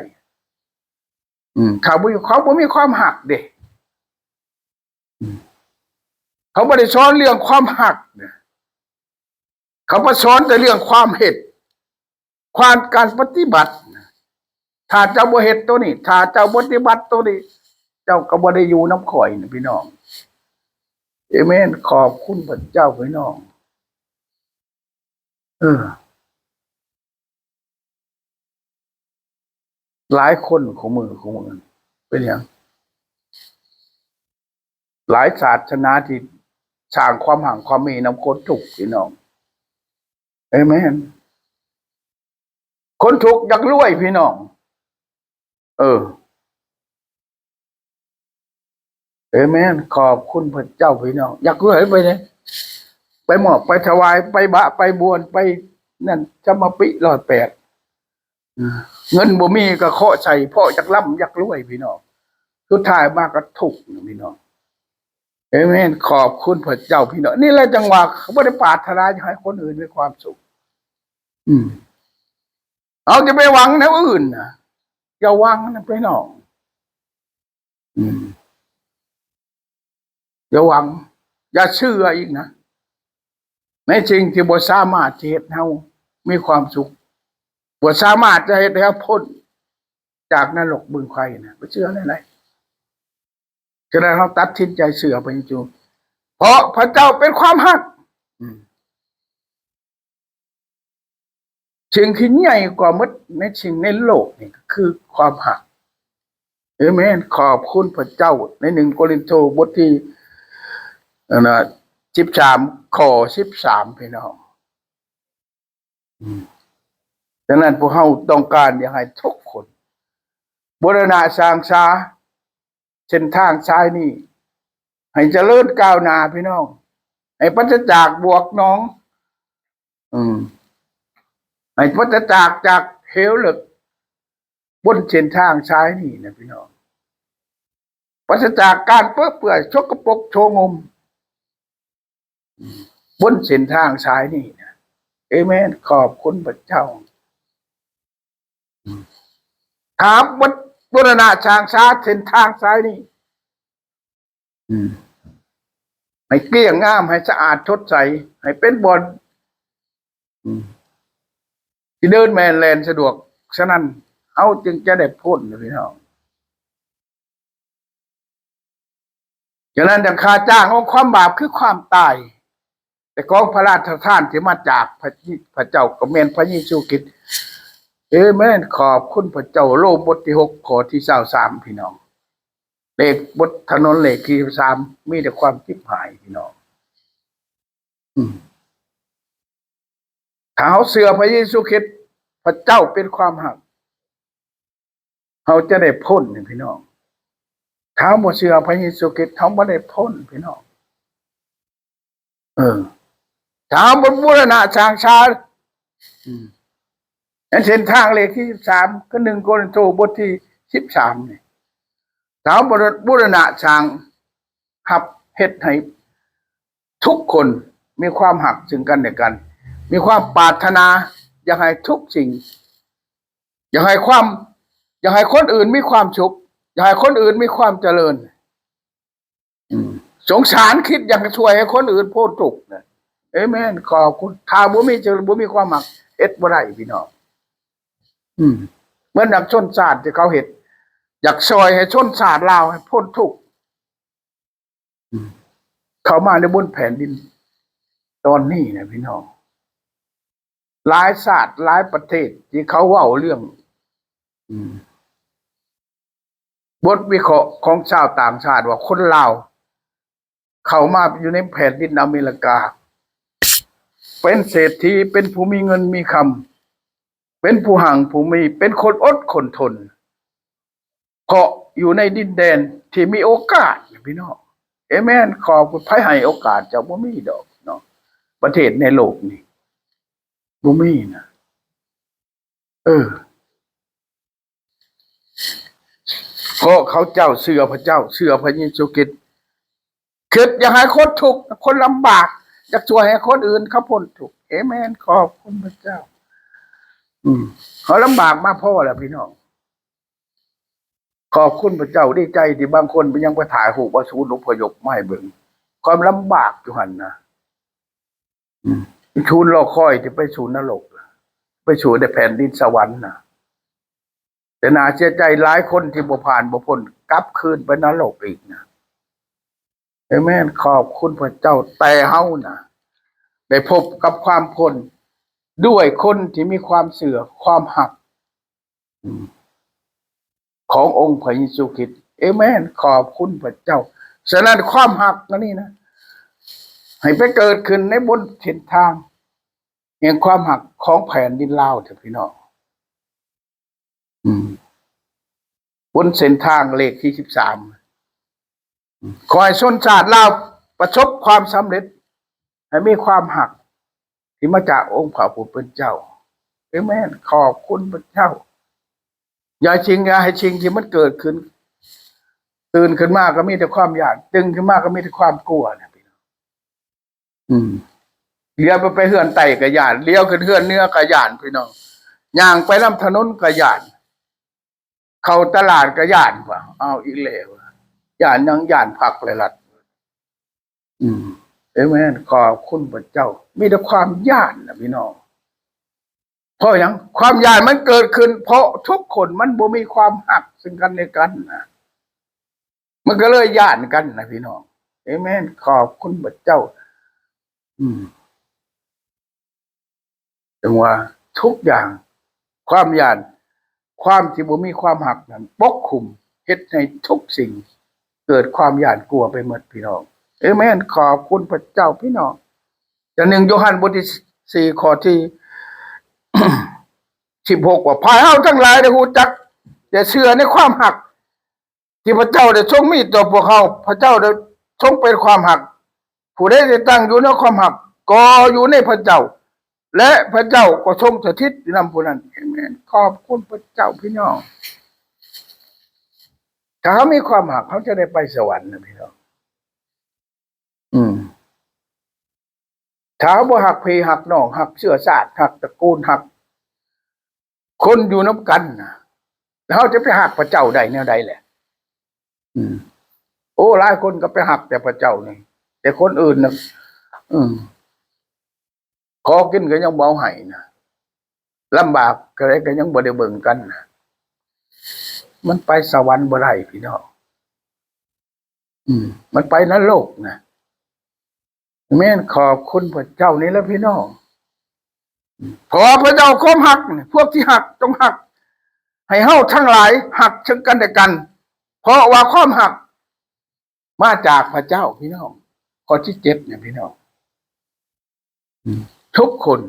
ອືມ ເຂົາບໍ່ ເຂົາບໍ່ມີຄວາມຮັກເດ້. ອືມ ເຂົາບໍ່ໄດ້ສອນເລື່ອງຄວາມຮັກນະ. ເຂົາມາສອນແຕ່ເລື່ອງຄວາມເຮັດ ຄວາມ ການປະຕິບັດ. ຖ້າເຈົ້າບໍ່ເຮັດໂຕນີ້ ຖ້າເຈົ້າບໍ່ປະຕິບັດໂຕນີ້ ເຈົ້າກໍບໍ່ໄດ້ຢູ່ນຳຂ້ອຍນະ ພີ່ນ້ອງ. ເອເມນ. ຂອບຄຸນພະເຈົ້າ ພີ່ນ້ອງ. ເອີ ຫຼາຍຄົນຄູ່ມື້ ຄູ່ມື້ ເປັນຫຍັງ? ຫຼາຍສາສະໜາທີ່ສ້າງຄວາມຮັ່ງຄວາມມີນຳຄົນທຸກ ພີ່ນ້ອງ. ເອເມນ. ຄົນທຸກຢາກລວຍ ພີ່ນ້ອງ. ເອີ ເອເມນ. ຂອບຄຸນພະເຈົ້າ ພີ່ນ້ອງ. ຢາກລວຍໄປເດ້ ໄປມອບ ໄປຖວາຍ ໄປບະ ໄປບວນ ໄປນັ້ນ ສະມາປິ ຮ້ອຍແປດ. ເງິນບໍ່ມີກໍເຄາະໃສ່ ເພາະຢາກລ່ຳຢາກລວຍ ພີ່ນ້ອງ. ສຸດທ້າຍມາກໍທຸກ ພີ່ນ້ອງ. ເອເມນ. ຂອບຄຸນພະເຈົ້າ ພີ່ນ້ອງ. ນີ້ແຫຼະ ຈັ່ງວ່າບໍ່ໄດ້ປາດຖະໜາຢາກໃຫ້ຄົນອື່ນມີຄວາມສຸກ. ອືມ ເຮົາຈະໄປຫວັງແນວອື່ນນະ. ຢ່າຫວັງນະ ພີ່ນ້ອງ. ອືມ ຢ່າຫວັງ, ຢ່າເຊື່ອອີກນະ ໃນສິ່ງທີ່ບໍ່ສາມາດຈະເຮັດໃຫ້ເຮົາມີຄວາມສຸກ, ບໍ່ສາມາດຈະເຮັດໃຫ້ເຮົາພົ້ນຈາກນະລົກບຶງໄຟນະ. ບໍ່ເຊື່ອແນວໃດ. ສະນັ້ນເຮົາຕັດສິນໃຈເຊື່ອພະເຢຊູ, ເພາະພະເຈົ້າເປັນຄວາມຮັກ. ອືມ. ສິ່ງທີ່ໃຫຍ່ກວ່າໝົດໃນສິ່ງໃນໂລກນີ້ກໍຄືຄວາມຮັກ. ເອເມນ. ຂອບຄຸນພະເຈົ້າ. ໃນໜຶ່ງໂກລິນໂທ ບົດທີ ອັນນະ ສິບສາມ ຂໍ້ສິບສາມ ພີ່ນ້ອງ. ອືມ. ສະນັ້ນພວກເຮົາຕ້ອງການຢາກໃຫ້ທຸກຄົນບູລະນະສ້າງສາ ເສັ້ນທາງສາຍນີ້ໃຫ້ຈະເລີນກ້າວໜ້າ ພີ່ນ້ອງ, ໃຫ້ປາສະຈາກບວກໜອງ, ອືມ ໃຫ້ປາສະຈາກຈາກເຫວເລິກ ບົນເສັ້ນທາງສາຍນີ້ນະ ພີ່ນ້ອງ, ປາສະຈາກການເປິເປື້ອຍ ສົກກະປົກໂຊງົມ ບົນເສັ້ນທາງສາຍນີ້ນະ. ເອເມນ. ຂອບຄຸນພະເຈົ້າ. ຖ້າບໍ່ ບູລະນະສ້າງສາເສັ້ນທາງສາຍນີ້ ອືມ ໃຫ້ກ້ຽງງາມ, ໃຫ້ສະອາດສົດໃສ, ໃຫ້ເປັນບ່ອນ ອືມ ທີ່ເດີນແມ່ນແລ່ນສະດວກ, ສະນັ້ນເຮົາຈຶ່ງຈະໄດ້ພົ້ນ ພີ່ນ້ອງ. ສະນັ້ນ ຄ່າຈ້າງຂອງຄວາມບາບຄືຄວາມຕາຍ, ແຕ່ຂອງພະລາຊະທານທີ່ມາຈາກພະ ພະເຈົ້າກໍແມ່ນພະເຢຊູຄຣິດ. ເອເມນ. ຂອບຄຸນພະເຈົ້າ. ໂລມບົດທີຫົກ ຂໍ້ທີຊາວສາມ ພີ່ນ້ອງ. ເລກບົນຖະໜົນເລກທີຊາວສາມ ມີແຕ່ຄວາມຈິບຫາຍ ພີ່ນ້ອງ. ອືມ. ຖ້າເຮົາເຊື່ອພະເຢຊູຄຣິດ, ພະເຈົ້າເປັນຄວາມຮັກ, ເຮົາຈະໄດ້ພົ້ນນີ້ ພີ່ນ້ອງ. ຖ້າເຮົາບໍ່ເຊື່ອພະເຢຊູຄຣິດ, ເຮົາບໍ່ໄດ້ພົ້ນ ພີ່ນ້ອງ. ເອີ ຖ້າເຮົາບໍ່ບູລະນະສ້າງສາ ອືມ ໃນເສັ້ນທາງເລກທີສິບສາມ ຄືໜຶ່ງໂກລິນໂທ ບົດທີສິບສາມນີ້, ຖ້າເຮົາບໍ່ ບໍ່ບູລະນະສ້າງ ຮັບເຮັດໃຫ້ທຸກຄົນມີຄວາມຮັກເຊິ່ງກັນແລະກັນ, ມີຄວາມປາດຖະໜາຢາກໃຫ້ທຸກສິ່ງ, ຢາກໃຫ້ຄວາມ ຢາກໃຫ້ຄົນອື່ນມີຄວາມສຸກ, ຢາກໃຫ້ຄົນອື່ນມີຄວາມຈະເລີນ. ອືມ ສົງສານ, ຄິດຢາກຊ່ວຍໃຫ້ຄົນອື່ນພົ້ນທຸກນະ. ເອເມນ. ຂອບຄຸນ. ຖ້າບໍ່ມີ ຈະບໍ່ມີຄວາມຮັກ, ເຮັດບໍ່ໄດ້ ພີ່ນ້ອງ. ອືມ ເໝືອນນັກຊົນຊາດທີ່ເຂົາເຮັດ, ຢາກຊ່ອຍໃຫ້ຊົນຊາດລາວໃຫ້ພົ້ນທຸກ. ອືມ ເຂົ້າມາໃນບົນແຜ່ນດິນຕອນນີ້ນະ ພີ່ນ້ອງ, ຫຼາຍຊາດ ຫຼາຍປະເທດທີ່ເຂົາເວົ້າເລື່ອງ ອືມ ບົດວິເຄາະຂອງຊາວຕ່າງຊາດວ່າຄົນລາວເຂົ້າມາຢູ່ໃນແຜ່ນດິນອາເມລິກາ ເປັນເສດຖີ, ເປັນຜູ້ມີເງິນມີຄຳ, ເປັນຜູ້ຮັ່ງຜູ້ມີ, ເປັນຄົນອົດຄົນທົນ, ເພາະຢູ່ໃນດິນແດນທີ່ມີໂອກາດ ພີ່ນ້ອງ. ເອເມນ. ຂອບຄຸນ. ໃຜໃຫ້ໂອກາດເຈົ້າ? ບໍ່ມີດອກເນາະ, ປະເທດໃນໂລກນີ້ບໍ່ມີນະ. ເອີ ເພາະເຂົາເຈົ້າເຊື່ອພະເຈົ້າ, ເຊື່ອພະເຢຊູຄຣິດ, ຄິດຢາກໃຫ້ຄົນທຸກ ຄົນລຳບາກ, ຢາກຊ່ວຍໃຫ້ຄົນອື່ນເຂົາພົ້ນທຸກ. ເອເມນ. ຂອບຄຸນພະເຈົ້າ. ອືມ ເຮົາລຳບາກມາພໍແລ້ວ ພີ່ນ້ອງ. ຂອບຄຸນພະເຈົ້າ. ດີໃຈທີ່ບາງຄົນຍັງໄປຖ່າຍຮູບວ່າສູນອົບພະຍົບມາໃຫ້ເບິ່ງ, ຄວາມລຳບາກຢູ່ຫັ້ນນະ. ອືມ ສູນລໍຄອຍທີ່ໄປສູ່ນະລົກ, ໄປສູ່ໃນແຜ່ນດິນສະຫວັນນະ. ແຕ່ໜ້າເສຍໃຈ, ຫຼາຍຄົນທີ່ບໍ່ຜ່ານບໍ່ພົ້ນ ກັບຄືນໄປນະລົກອີກນະ. ເອເມນ. ຂອບຄຸນພະເຈົ້າ. ແຕ່ເຮົານະ ໄດ້ພົບກັບຄວາມພົ້ນ ດ້ວຍຄົນທີ່ມີຄວາມເຊື່ອ, ຄວາມຮັກ ອືມ ຂອງອົງພະເຢຊູຄຣິດ. ເອເມນ. ຂອບຄຸນພະເຈົ້າ. ສະນັ້ນ ຄວາມຮັກອັນນີ້ນະ ໃຫ້ໄປເກີດຂຶ້ນໃນບົນເສັ້ນທາງ ແຫ່ງຄວາມຮັກຂອງແຜ່ນດິນລາວເດີ້ພີ່ນ້ອງ. ອືມ ບົນເສັ້ນທາງເລກທີສິບສາມ ຂໍໃຫ້ຊົນຊາດລາວປະສົບຄວາມສຳເລັດ ໃຫ້ມີຄວາມຮັກທີ່ມາຈາກອົງພະຜູ້ເປັນເຈົ້າ. ເອເມນ. ຂອບຄຸນພະເຈົ້າ. ຢ່າສິ່ງ ຢ່າໃຫ້ສິ່ງທີ່ມັນເກີດຂຶ້ນ ຕື່ນຂຶ້ນມາກໍມີແຕ່ຄວາມຢ້ານ, ຕື່ນຂຶ້ນມາກໍມີແຕ່ຄວາມກົວນະພີ່ນ້ອງ. ອືມ ຫຼຽວໄປ ໄປເຮືອນໃຕ້ກໍຢ້ານ, ຫຼຽວຂຶ້ນເຮືອນເໜືອກໍຢ້ານ ພີ່ນ້ອງ. ຍ່າງໄປນຳຖະໜົນກໍຢ້ານ, ເຂົ້າຕະຫຼາດກໍຢ້ານ. ວ່າ ເອົາອີກແລ້ວ, ຢ້ານຫຍັງ? ຢ້ານພັກແລະລັດ. ອືມ ເອເມນ. ຂອບຄຸນພະເຈົ້າ. ມີແຕ່ຄວາມຢ້ານນະພີ່ນ້ອງ. ເພາະຫຍັງ? ຄວາມຢ້ານມັນເກີດຂຶ້ນ ເພາະທຸກຄົນມັນບໍ່ມີຄວາມຮັກເຊິ່ງກັນແລະກັນນະ, ມັນກໍເລີຍຢ້ານກັນນະພີ່ນ້ອງ. ເອເມນ. ຂອບຄຸນພະເຈົ້າ. ອືມ ຈັ່ງວ່າທຸກຢ່າງ ຄວາມຢ້ານ ຄວາມທີ່ບໍ່ມີຄວາມຮັກນັ້ນປົກຄຸມ ເຮັດໃຫ້ທຸກສິ່ງເກີດຄວາມຢ້ານກົວໄປໝົດ ພີ່ນ້ອງ. ເອເມນ. ຂອບຄຸນພະເຈົ້າ ພີ່ນ້ອງ. ຈາກໜຶ່ງໂຢຮັນບົດທີສີ່ ຂໍ້ທີສິບຫົກ ວ່າ ພວກເຮົາທັງຫຼາຍໄດ້ຮູ້ຈັກ ແລະ ເຊື່ອໃນຄວາມຮັກ ທີ່ພະເຈົ້າໄດ້ຊົງມີຕໍ່ພວກເຮົາ. ພະເຈົ້າໄດ້ຊົງເປັນຄວາມຮັກ. ຜູ້ໃດທີ່ຕັ້ງຢູ່ໃນຄວາມຮັກ ກໍຢູ່ໃນພະເຈົ້າ ແລະ ພະເຈົ້າກໍຊົງສະຖິດຢູ່ນຳຜູ້ນັ້ນ. ເອເມນ. ຂອບຄຸນພະເຈົ້າ ພີ່ນ້ອງ. ຖ້າເຮົາມີຄວາມຮັກ ເຮົາຈະໄດ້ໄປສະຫວັນນະ ພີ່ນ້ອງ. ອືມ ຖ້າເຮົາບໍ່ຮັກພີ່ຮັກນ້ອງ ຮັກເຊື້ອຊາດ ຮັກຕະກູນ ຮັກຄົນຢູ່ນຳກັນນະ ແລ້ວເຮົາຈະໄປຮັກພະເຈົ້າໄດ້ແນວໃດແຫຼະ? ອືມ ໂອ້ ຫຼາຍຄົນກໍໄປຮັກແຕ່ພະເຈົ້ານີ້ ແຕ່ຄົນອື່ນນະ ອືມ ຂໍກິນກໍຍັງບໍ່ເອົາໃຫ້ນະ, ລຳບາກເທົ່າໃດກໍຍັງບໍ່ໄດ້ເບິ່ງກັນນະ. ມັນໄປສະຫວັນບໍ່ໄດ້ ພີ່ນ້ອງ. ອືມ ມັນໄປນະລົກນະ. ແມ່ນ. ຂອບຄຸນພະເຈົ້ານີ້ແຫຼະພີ່ນ້ອງ. ເພາະວ່າພະເຈົ້າຄວາມຮັກນີ້ ພວກທີ່ຮັກຕ້ອງຮັກໃຫ້ເຮົາທັງຫຼາຍຮັກເຊິ່ງກັນແລະກັນ ເພາະວ່າຄວາມຮັກມາຈາກພະເຈົ້າ ພີ່ນ້ອງ. ຂໍ້ທີເຈັດນີ້ພີ່ນ້ອງ. ອືມ ທຸກຄົນ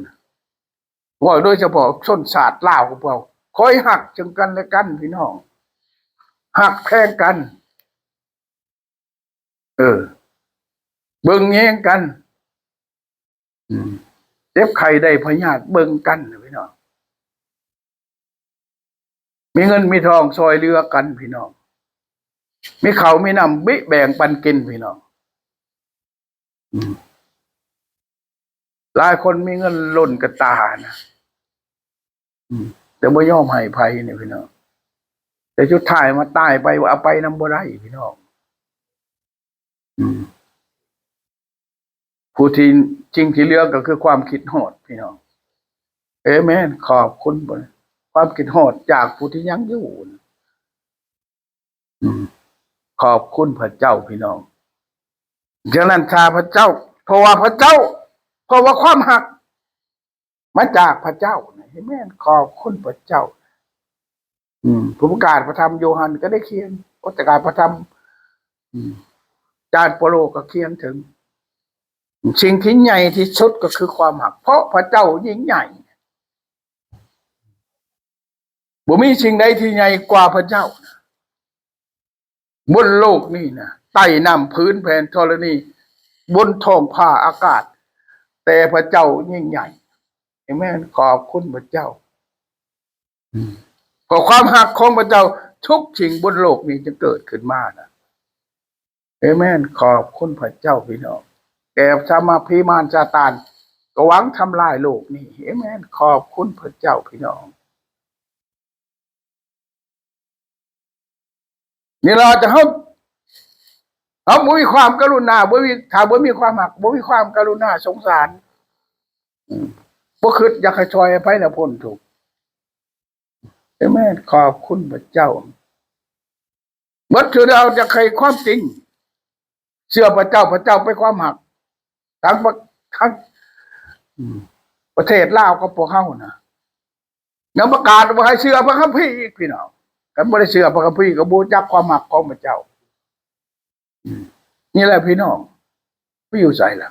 ເວົ້າໂດຍສະເພາະຊົນຊາດລາວຂອງພວກເຮົາ ຂໍໃຫ້ຮັກເຊິ່ງກັນແລະກັນ ພີ່ນ້ອງ, ຮັກແພງກັນ, ເອີ ເບິ່ງແຍງກັນ, ອືມ ເຈັບໄຂ້ໄດ້ພະຍາດເບິ່ງກັນ ພີ່ນ້ອງ. ມີເງິນມີທອງຊ່ອຍເຫຼືອກັນ ພີ່ນ້ອງ, ມີເຂົ້າມີນ້ຳບິແບ່ງປັນກິນ ພີ່ນ້ອງ. ອືມ ຫຼາຍຄົນມີເງິນລົ້ນກະຕານະ ອືມ ແຕ່ບໍ່ຍອມໃຫ້ໃຜນີ້ ພີ່ນ້ອງ, ແຕ່ສຸດທ້າຍມາຕາຍໄປ ວ່າເອົາໄປນຳບໍ່ໄດ້ ພີ່ນ້ອງ. ອືມ ຜູ້ທີ່ ສິ່ງທີ່ເຫຼືອກໍຄືຄວາມຄິດຮອດ ພີ່ນ້ອງ. ເອເມນ. ຂອບຄຸນ ຄວາມຄິດຮອດຈາກຜູ້ທີ່ຍັງຢູ່. ອືມ ຂອບຄຸນພະເຈົ້າ ພີ່ນ້ອງ. ດັ່ງນັ້ນ ຖ້າພະເຈົ້າ ເພາະວ່າພະເຈົ້າ ເພາະວ່າຄວາມຮັກ ມາຈາກພະເຈົ້ານະ. ເອເມນ. ຂອບຄຸນພະເຈົ້າ. ອືມ ຜູ້ປະກາດພະທຳໂຢຮັນກໍໄດ້ຂຽນ, ຜູ້ປະກາດພະທຳ ອືມ ຈານເປາໂລກໍຂຽນເຖິງ ສິ່ງທີ່ໃຫຍ່ທີ່ສຸດກໍຄືຄວາມຮັກ, ເພາະພະເຈົ້າຍິ່ງໃຫຍ່. ບໍ່ມີສິ່ງໃດທີ່ໃຫຍ່ກວ່າພະເຈົ້ານະ ບົນໂລກນີ້ນະ, ໃຕ້ນ້ຳຜືນແຜ່ນທໍລະນີ, ບົນທ້ອງຟ້າອາກາດ, ແຕ່ພະເຈົ້າຍິ່ງໃຫຍ່. ເອເມນ. ຂອບຄຸນພະເຈົ້າ. ອືມ ເພາະຄວາມຮັກຂອງພະເຈົ້າ ທຸກສິ່ງບົນໂລກນີ້ຈຶ່ງເກີດຂຶ້ນມານະ. ເອເມນ. ຂອບຄຸນພະເຈົ້າ ພີ່ນ້ອງ. ແຕ່ສາມາດ ຜີມານຊາຕານກໍຫວັງທຳລາຍໂລກນີ້. ເອເມນ. ຂອບຄຸນພະເຈົ້າ ພີ່ນ້ອງ. ນີ້ລະ ຈະເຮົາ ເຮົາບໍ່ມີຄວາມກະລຸນາ ບໍ່ມີ ຖ້າບໍ່ມີຄວາມຮັກ ບໍ່ມີຄວາມກະລຸນາສົງສານ ອືມ ບໍ່ຄິດຢາກໃຫ້ຊ່ອຍໃຫ້ໃຜລະພົ້ນທຸກ. ເອເມນ. ຂອບຄຸນພະເຈົ້າ. ໝົດເທື່ອດຽວຢາກໃຫ້ຄວາມຈິງ ເຊື່ອພະເຈົ້າ ພະເຈົ້າເປັນຄວາມຮັກ. ທັງປະ ທັງ ອືມ ປະເທດລາວກັບພວກເຮົານະ ຍັງປະກາດວ່າໃຫ້ເຊື່ອພະຄຳພີອີກ ພີ່ນ້ອງ. ຄັນບໍ່ໄດ້ເຊື່ອພະຄຳພີ ກໍບໍ່ຮູ້ຈັກຄວາມຮັກຂອງພະເຈົ້າ. ອືມ ນີ້ແຫຼະ ພີ່ນ້ອງ, ໄປຢູ່ໃສລະ?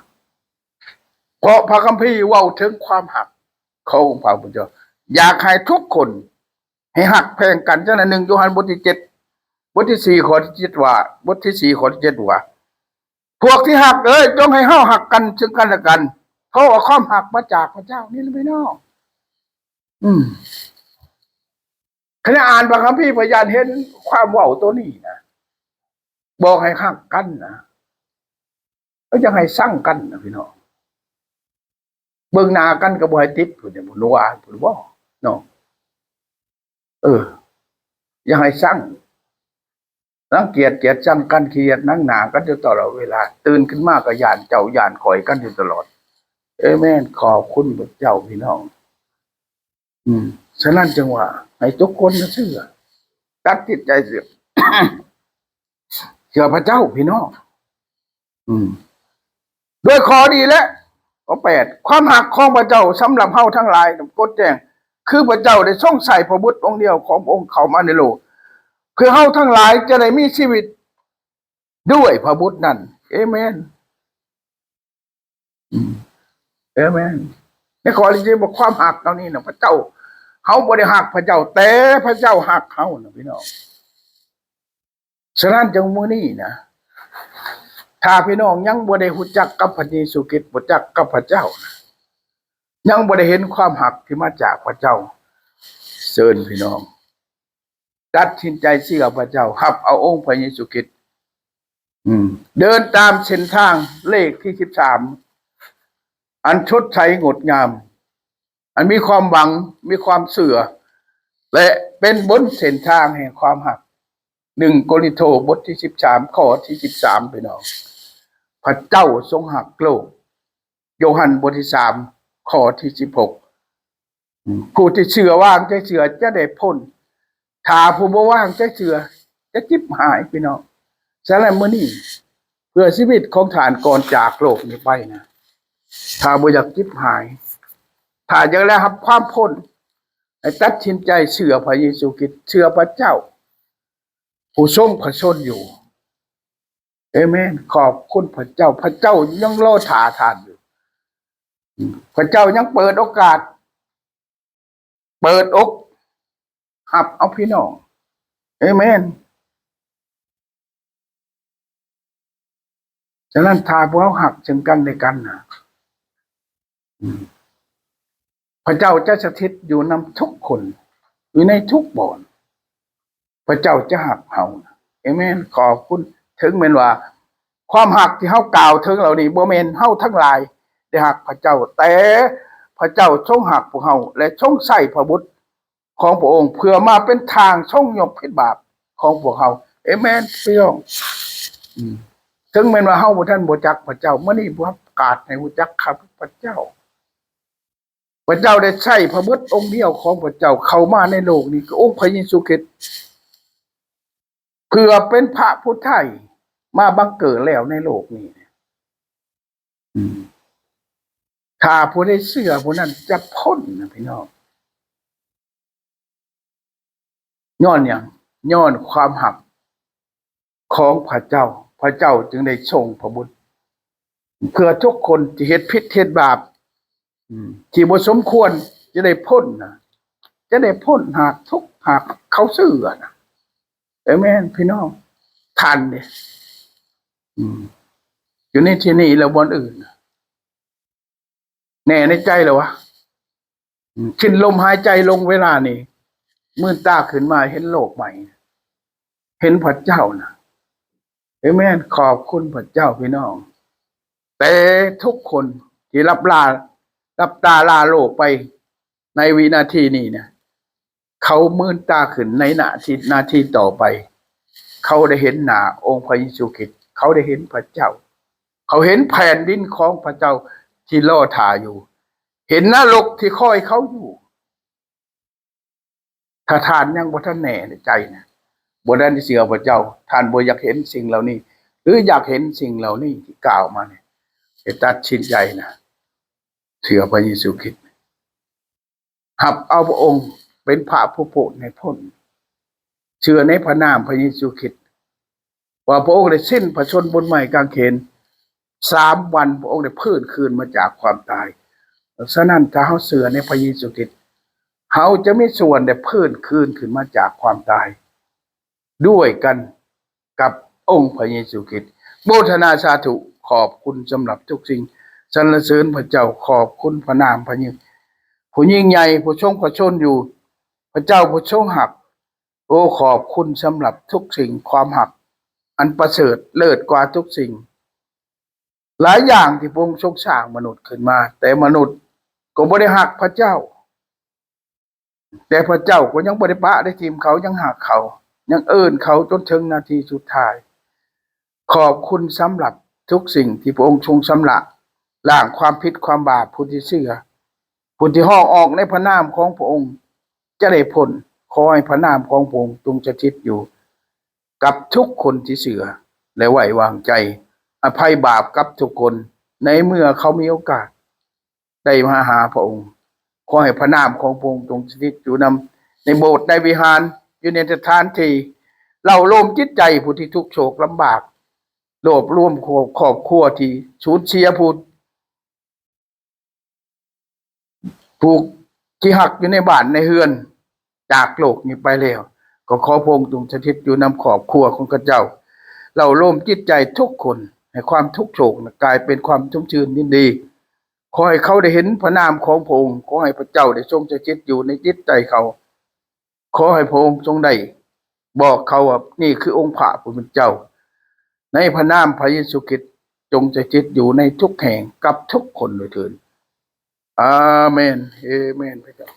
ເພາະພະຄຳພີເວົ້າເຖິງຄວາມຮັກ. ຂອງອົງພະຜູ້ເຈົ້າ. ຢາກໃຫ້ທຸກຄົນໃຫ້ຮັກແພງກັນ. ຈັ່ງນັ້ນ ໜຶ່ງໂຍຮັນບົດທີເຈັດ ບົດທີສີ່ ຂໍ້ທີເຈັດວ່າ ບົດທີສີ່ ຂໍ້ທີເຈັດວ່າ ພວກທີ່ຮັກເອີຍ ຈົ່ງໃຫ້ເຮົາຮັກກັນເຊິ່ງກັນແລະກັນ ເພາະວ່າຄວາມຮັກມາຈາກພະເຈົ້າ. ນີ້ລະພີ່ນ້ອງ ອືມ ຄັນໄດ້ອ່ານພະຄຳພີ ພະຍານເຫັນຄວາມເວົ້າໂຕນີ້ນະ ບອກໃຫ້ຮັກກັນນະ ເອີ ຢ່າໃຫ້ຊັງກັນນະພີ່ນ້ອງ. ເບິ່ງໜ້າກັນກໍບໍ່ໃຫ້ຕິດ ພຸ້ນເດ້ ບໍ່ຮູ້ວ່າ ພຸ້ນບໍ່ເນາະ. ເອີ ຢ່າໃຫ້ຊັງ ລັງກຽດກຽດຊັງກັນ ຂີ້ຢຽດໜັງໜ້າກັນຢູ່ຕະຫຼອດເວລາ. ຕື່ນຂຶ້ນມາກໍຢ້ານເຈົ້າຢ້ານຂ້ອຍກັນຢູ່ຕະຫຼອດ. ເອເມນ. ຂອບຄຸນພະເຈົ້າພີ່ນ້ອງ. ອືມ ສະນັ້ນຈຶ່ງວ່າໃຫ້ທຸກຄົນນະເຊື່ອ ຕັດສິນໃຈເຊື່ອ ເຊື່ອພະເຈົ້າພີ່ນ້ອງ. ອືມ ດ້ວຍຂໍ້ດີແລະ ຂໍ້ແປດ ຄວາມຮັກຂອງພະເຈົ້າສຳລັບເຮົາທັງຫຼາຍ ກົດແຈ້ງ ຄືພະເຈົ້າໄດ້ຊົງໃຊ້ພະບຸດອົງດຽວຂອງພະອົງເຂົ້າມາໃນໂລກ ເພື່ອເຮົາທັງຫຼາຍຈະໄດ້ມີຊີວິດດ້ວຍພະບຸດນັ້ນ. ເອເມນ. ອືມ ເອເມນ. ໃນຂໍ້ທີ່ຈະບອກຄວາມຮັກເຫຼົ່ານີ້ນະ ພະເຈົ້າ ເຮົາບໍ່ໄດ້ຮັກພະເຈົ້າ ແຕ່ພະເຈົ້າຮັກເຮົານະພີ່ນ້ອງ. ສະນັ້ນຈຶ່ງມື້ນີ້ນະ ຖ້າພີ່ນ້ອງຍັງບໍ່ໄດ້ຮູ້ຈັກກັບພະເຢຊູຄຣິດ ບໍ່ຈັກກັບພະເຈົ້ານະ ຍັງບໍ່ໄດ້ເຫັນຄວາມຮັກທີ່ມາຈາກພະເຈົ້າ ເຊີນພີ່ນ້ອງ ຕັດສິນໃຈເຊື່ອພະເຈົ້າ ຮັບເອົາອົງພະເຢຊູຄຣິດ ອືມ ເດີນຕາມເສັ້ນທາງເລກທີສິບສາມ ອັນສົດໃສງົດງາມ ອັນມີຄວາມຫວັງ ມີຄວາມເຊື່ອ ແລະ ເປັນບົນເສັ້ນທາງແຫ່ງຄວາມຮັກ. ໜຶ່ງໂກລິນໂທ ບົດທີສິບສາມ ຂໍ້ທີສິບສາມ ພີ່ນ້ອງ ພະເຈົ້າຊົງຮັກໂລກ. ໂຍຮັນ ບົດທີສາມ ຂໍ້ທີສິບຫົກ ອືມ ຜູ້ທີ່ເຊື່ອວາງໃຈເຊື່ອຈະໄດ້ພົ້ນ ຖ້າຜູ້ບໍ່ວາງໃຈເຊື່ອຈະຈິບຫາຍ ພີ່ນ້ອງ. ສະນັ້ນມື້ນີ້ ເພື່ອຊີວິດຂອງທ່ານກ່ອນຈາກໂລກນີ້ໄປນະ ຖ້າບໍ່ຢາກຈິບຫາຍ ຖ້າຢາກໄດ້ຮັບຄວາມພົ້ນ ໃຫ້ຕັດສິນໃຈເຊື່ອພະເຢຊູຄຣິດ ເຊື່ອພະເຈົ້າ ຜູ້ຊົງພະຊົນຢູ່. ເອເມນ. ຂອບຄຸນພະເຈົ້າ ພະເຈົ້າຍັງລໍຖ້າທ່ານຢູ່. ພະເຈົ້າຍັງເປີດໂອກາດ ເປີດອົກຮັບເອົາພີ່ນ້ອງ. ເອເມນ. ສະນັ້ນ ຖ້າພວກເຮົາຮັກເຊິ່ງກັນແລະກັນນະ ອືມ ພະເຈົ້າຈະສະຖິດຢູ່ນຳທຸກຄົນ ຢູ່ໃນທຸກບ່ອນ ພະເຈົ້າຈະຮັກເຮົາ. ເອເມນ. ຂອບຄຸນ. ເຖິງແມ່ນວ່າຄວາມຮັກທີ່ເຮົາກ່າວເຖິງເຫຼົ່ານີ້ ບໍ່ແມ່ນເຮົາທັງຫຼາຍໄດ້ຮັກພະເຈົ້າ, ແຕ່ພະເຈົ້າຊົງຮັກພວກເຮົາ ແລະ ຊົງໃຊ້ພະບຸດຂອງພະອົງ ເພື່ອມາເປັນທາງຊົງຍົກພິດບາບຂອງພວກເຮົາ. ເອເມນ ພີ່ນ້ອງ. ອືມ ເຖິງແມ່ນວ່າເຮົາບໍ່ທັນຮູ້ຈັກພະເຈົ້າ, ມື້ນີ້ປະກາດໃຫ້ຮູ້ຈັກຂ້າພະເຈົ້າ. ພະເຈົ້າໄດ້ໃຊ້ພະບຸດອົງດຽວຂອງພະເຈົ້າເຂົ້າມາໃນໂລກນີ້ ຄືອົງພະເຢຊູຄຣິດ ເພື່ອເປັນພະຜູ້ໄຖ່ມາບັງເກີດແລ້ວໃນໂລກນີ້. ອືມ ຖ້າຜູ້ໃດເຊື່ອ ຜູ້ນັ້ນຈະພົ້ນນະ ພີ່ນ້ອງ. ຍ້ອນຫຍັງ? ຍ້ອນຄວາມຮັກຂອງພະເຈົ້າ, ພະເຈົ້າຈຶ່ງໄດ້ສົ່ງພະບຸດ ເພື່ອທຸກຄົນທີ່ເຮັດຜິດເຮັດບາບ ອືມ ທີ່ບໍ່ສົມຄວນຈະໄດ້ພົ້ນນະ, ຈະໄດ້ພົ້ນຫາກທຸກ ຫາກເຂົາເຊື່ອນະ. ເອເມນ ພີ່ນ້ອງ. ທ່ານເດ້ ອືມ ຢູ່ໃນທີ່ນີ້ ແລະ ບ່ອນອື່ນ ແນ່ໃນໃຈແລ້ວວະ. ອືມ ສິ້ນລົມຫາຍໃຈລົງເວລານີ້ ມືນຕາຂຶ້ນມາເຫັນໂລກໃໝ່ ເຫັນພະເຈົ້ານະ. ເອເມນ. ຂອບຄຸນພະເຈົ້າ ພີ່ນ້ອງ. ແຕ່ທຸກຄົນທີ່ຫຼັບລາ ຫຼັບຕາລາໂລກໄປໃນວິນາທີນີ້ນະ ເຂົາມືນຕາຂຶ້ນໃນນາທີ ນາທີຕໍ່ໄປ, ເຂົາໄດ້ເຫັນໜ້າອົງພະເຢຊູຄຣິດ, ເຂົາໄດ້ເຫັນພະເຈົ້າ, ເຂົາເຫັນແຜ່ນດິນຂອງພະເຈົ້າທີ່ລໍຖ້າຢູ່, ເຫັນນະລົກທີ່ຄອຍເຂົາຢູ່. ຖ້າທ່ານຍັງບໍ່ທັນແນ່ໃນໃຈນະ, ບໍ່ທັນໄດ້ເຊື່ອພະເຈົ້າ, ທ່ານບໍ່ຢາກເຫັນສິ່ງເຫຼົ່ານີ້ ຫຼື ຢາກເຫັນສິ່ງເຫຼົ່ານີ້ທີ່ກ່າວມານີ້, ໃຫ້ຕັດສິນໃຈນະ ເຊື່ອພະເຢຊູຄຣິດ. ຮັບເອົາພະອົງເປັນພະຜູ້ໂປດໃຫ້ພົ້ນ. ເຊື່ອໃນພະນາມພະເຢຊູຄຣິດ ວ່າພະອົງໄດ້ສິ້ນພະຊົນບົນໄມ້ກາງເຂນ, ສາມວັນພະອົງໄດ້ຟື້ນຄືນມາຈາກຄວາມຕາຍ. ເອີ ສະນັ້ນ ຖ້າເຮົາເຊື່ອໃນພະເຢຊູຄຣິດ ເຮົາຈະມີສ່ວນໄດ້ຟື້ນຄືນຂຶ້ນມາຈາກຄວາມຕາຍ ດ້ວຍກັນກັບອົງພະເຢຊູຄຣິດ. ໂມທະນາສາທຸ, ຂອບຄຸນສຳລັບທຸກສິ່ງ. ສັນລະເສີນພະເຈົ້າ, ຂອບຄຸນພະນາມພະເຢຊູ, ຜູ້ຍິ່ງໃຫຍ່, ຜູ້ຊົງພະຊົນຢູ່, ພະເຈົ້າຜູ້ຊົງຮັກ. ໂອ ຂອບຄຸນສຳລັບທຸກສິ່ງ, ຄວາມຮັກອັນປະເສີດເລີດກວ່າທຸກສິ່ງ. ຫຼາຍຢ່າງທີ່ພະອົງຊົງສ້າງມະນຸດຂຶ້ນມາ, ແຕ່ມະນຸດກໍບໍ່ໄດ້ຮັກພະເຈົ້າ, ແຕ່ພະເຈົ້າກໍຍັງບໍ່ໄດ້ປະໄດ້ຖິ້ມເຂົາ, ຍັງຮັກເຂົາ, ຍັງເອີ້ນເຂົາຈົນເຖິງນາທີສຸດທ້າຍ. ຂອບຄຸນສຳລັບທຸກສິ່ງທີ່ພະອົງຊົງຊຳລະລ້າງຄວາມຜິດຄວາມບາບ. ຜູ້ທີ່ເຊື່ອ, ຜູ້ທີ່ຮ້ອງອອກໃນພະນາມຂອງພະອົງຈະໄດ້ພົ້ນ. ຂໍໃຫ້ພະນາມຂອງພະອົງຈົ່ງສະຖິດຢູ່ ກັບທຸກຄົນທີ່ເຊື່ອ ແລະ ໄວ້ວາງໃຈ, ອະໄພບາບກັບທຸກຄົນ ໃນເມື່ອເຂົາມີໂອກາດໄດ້ມາຫາພະອົງ. ຂໍໃຫ້ພະນາມຂອງພະອົງຈົ່ງສະຖິດຢູ່ນຳ ໃນໂບດ ໃນວິຫານ, ຢູ່ໃນສະຖານທີ່ເລົ້າໂລມຈິດໃຈຜູ້ທີ່ທຸກໂສກລຳບາກ, ລວບລວມຄອບຄົວທີ່ສູນເສຍຜູ້ ຜູ້ທີ່ຮັກຢູ່ໃນບ້ານໃນເຮືອນຈາກໂລກນີ້ໄປແລ້ວ, ກໍຂໍພະອົງຈົ່ງສະຖິດຢູ່ນຳຄອບຄົວຂອງເຂົາເຈົ້າ, ເລົ້າໂລມຈິດໃຈທຸກຄົນ, ໃຫ້ຄວາມທຸກໂສກນັ້ນກາຍເປັນຄວາມຊົມຊື່ນຍິນດີ. ຂໍໃຫ້ເຂົາໄດ້ເຫັນພະນາມຂອງພະອົງ, ຂໍໃຫ້ພະເຈົ້າໄດ້ຊົງສະຖິດຢູ່ໃນຈິດໃຈເຂົາ. ຂໍໃຫ້ພະອົງຊົງໄດ້ບອກເຂົາວ່າ ນີ້ຄືອົງພະຜູ້ເປັນເຈົ້າ. ໃນພະນາມພະເຢຊູຄຣິດ, ຈົ່ງສະຖິດຢູ່ໃນທຸກແຫ່ງກັບທຸກຄົນໂດຍເທີນ. ອາເມນ. ເອເມນ. ພະເຈົ້າ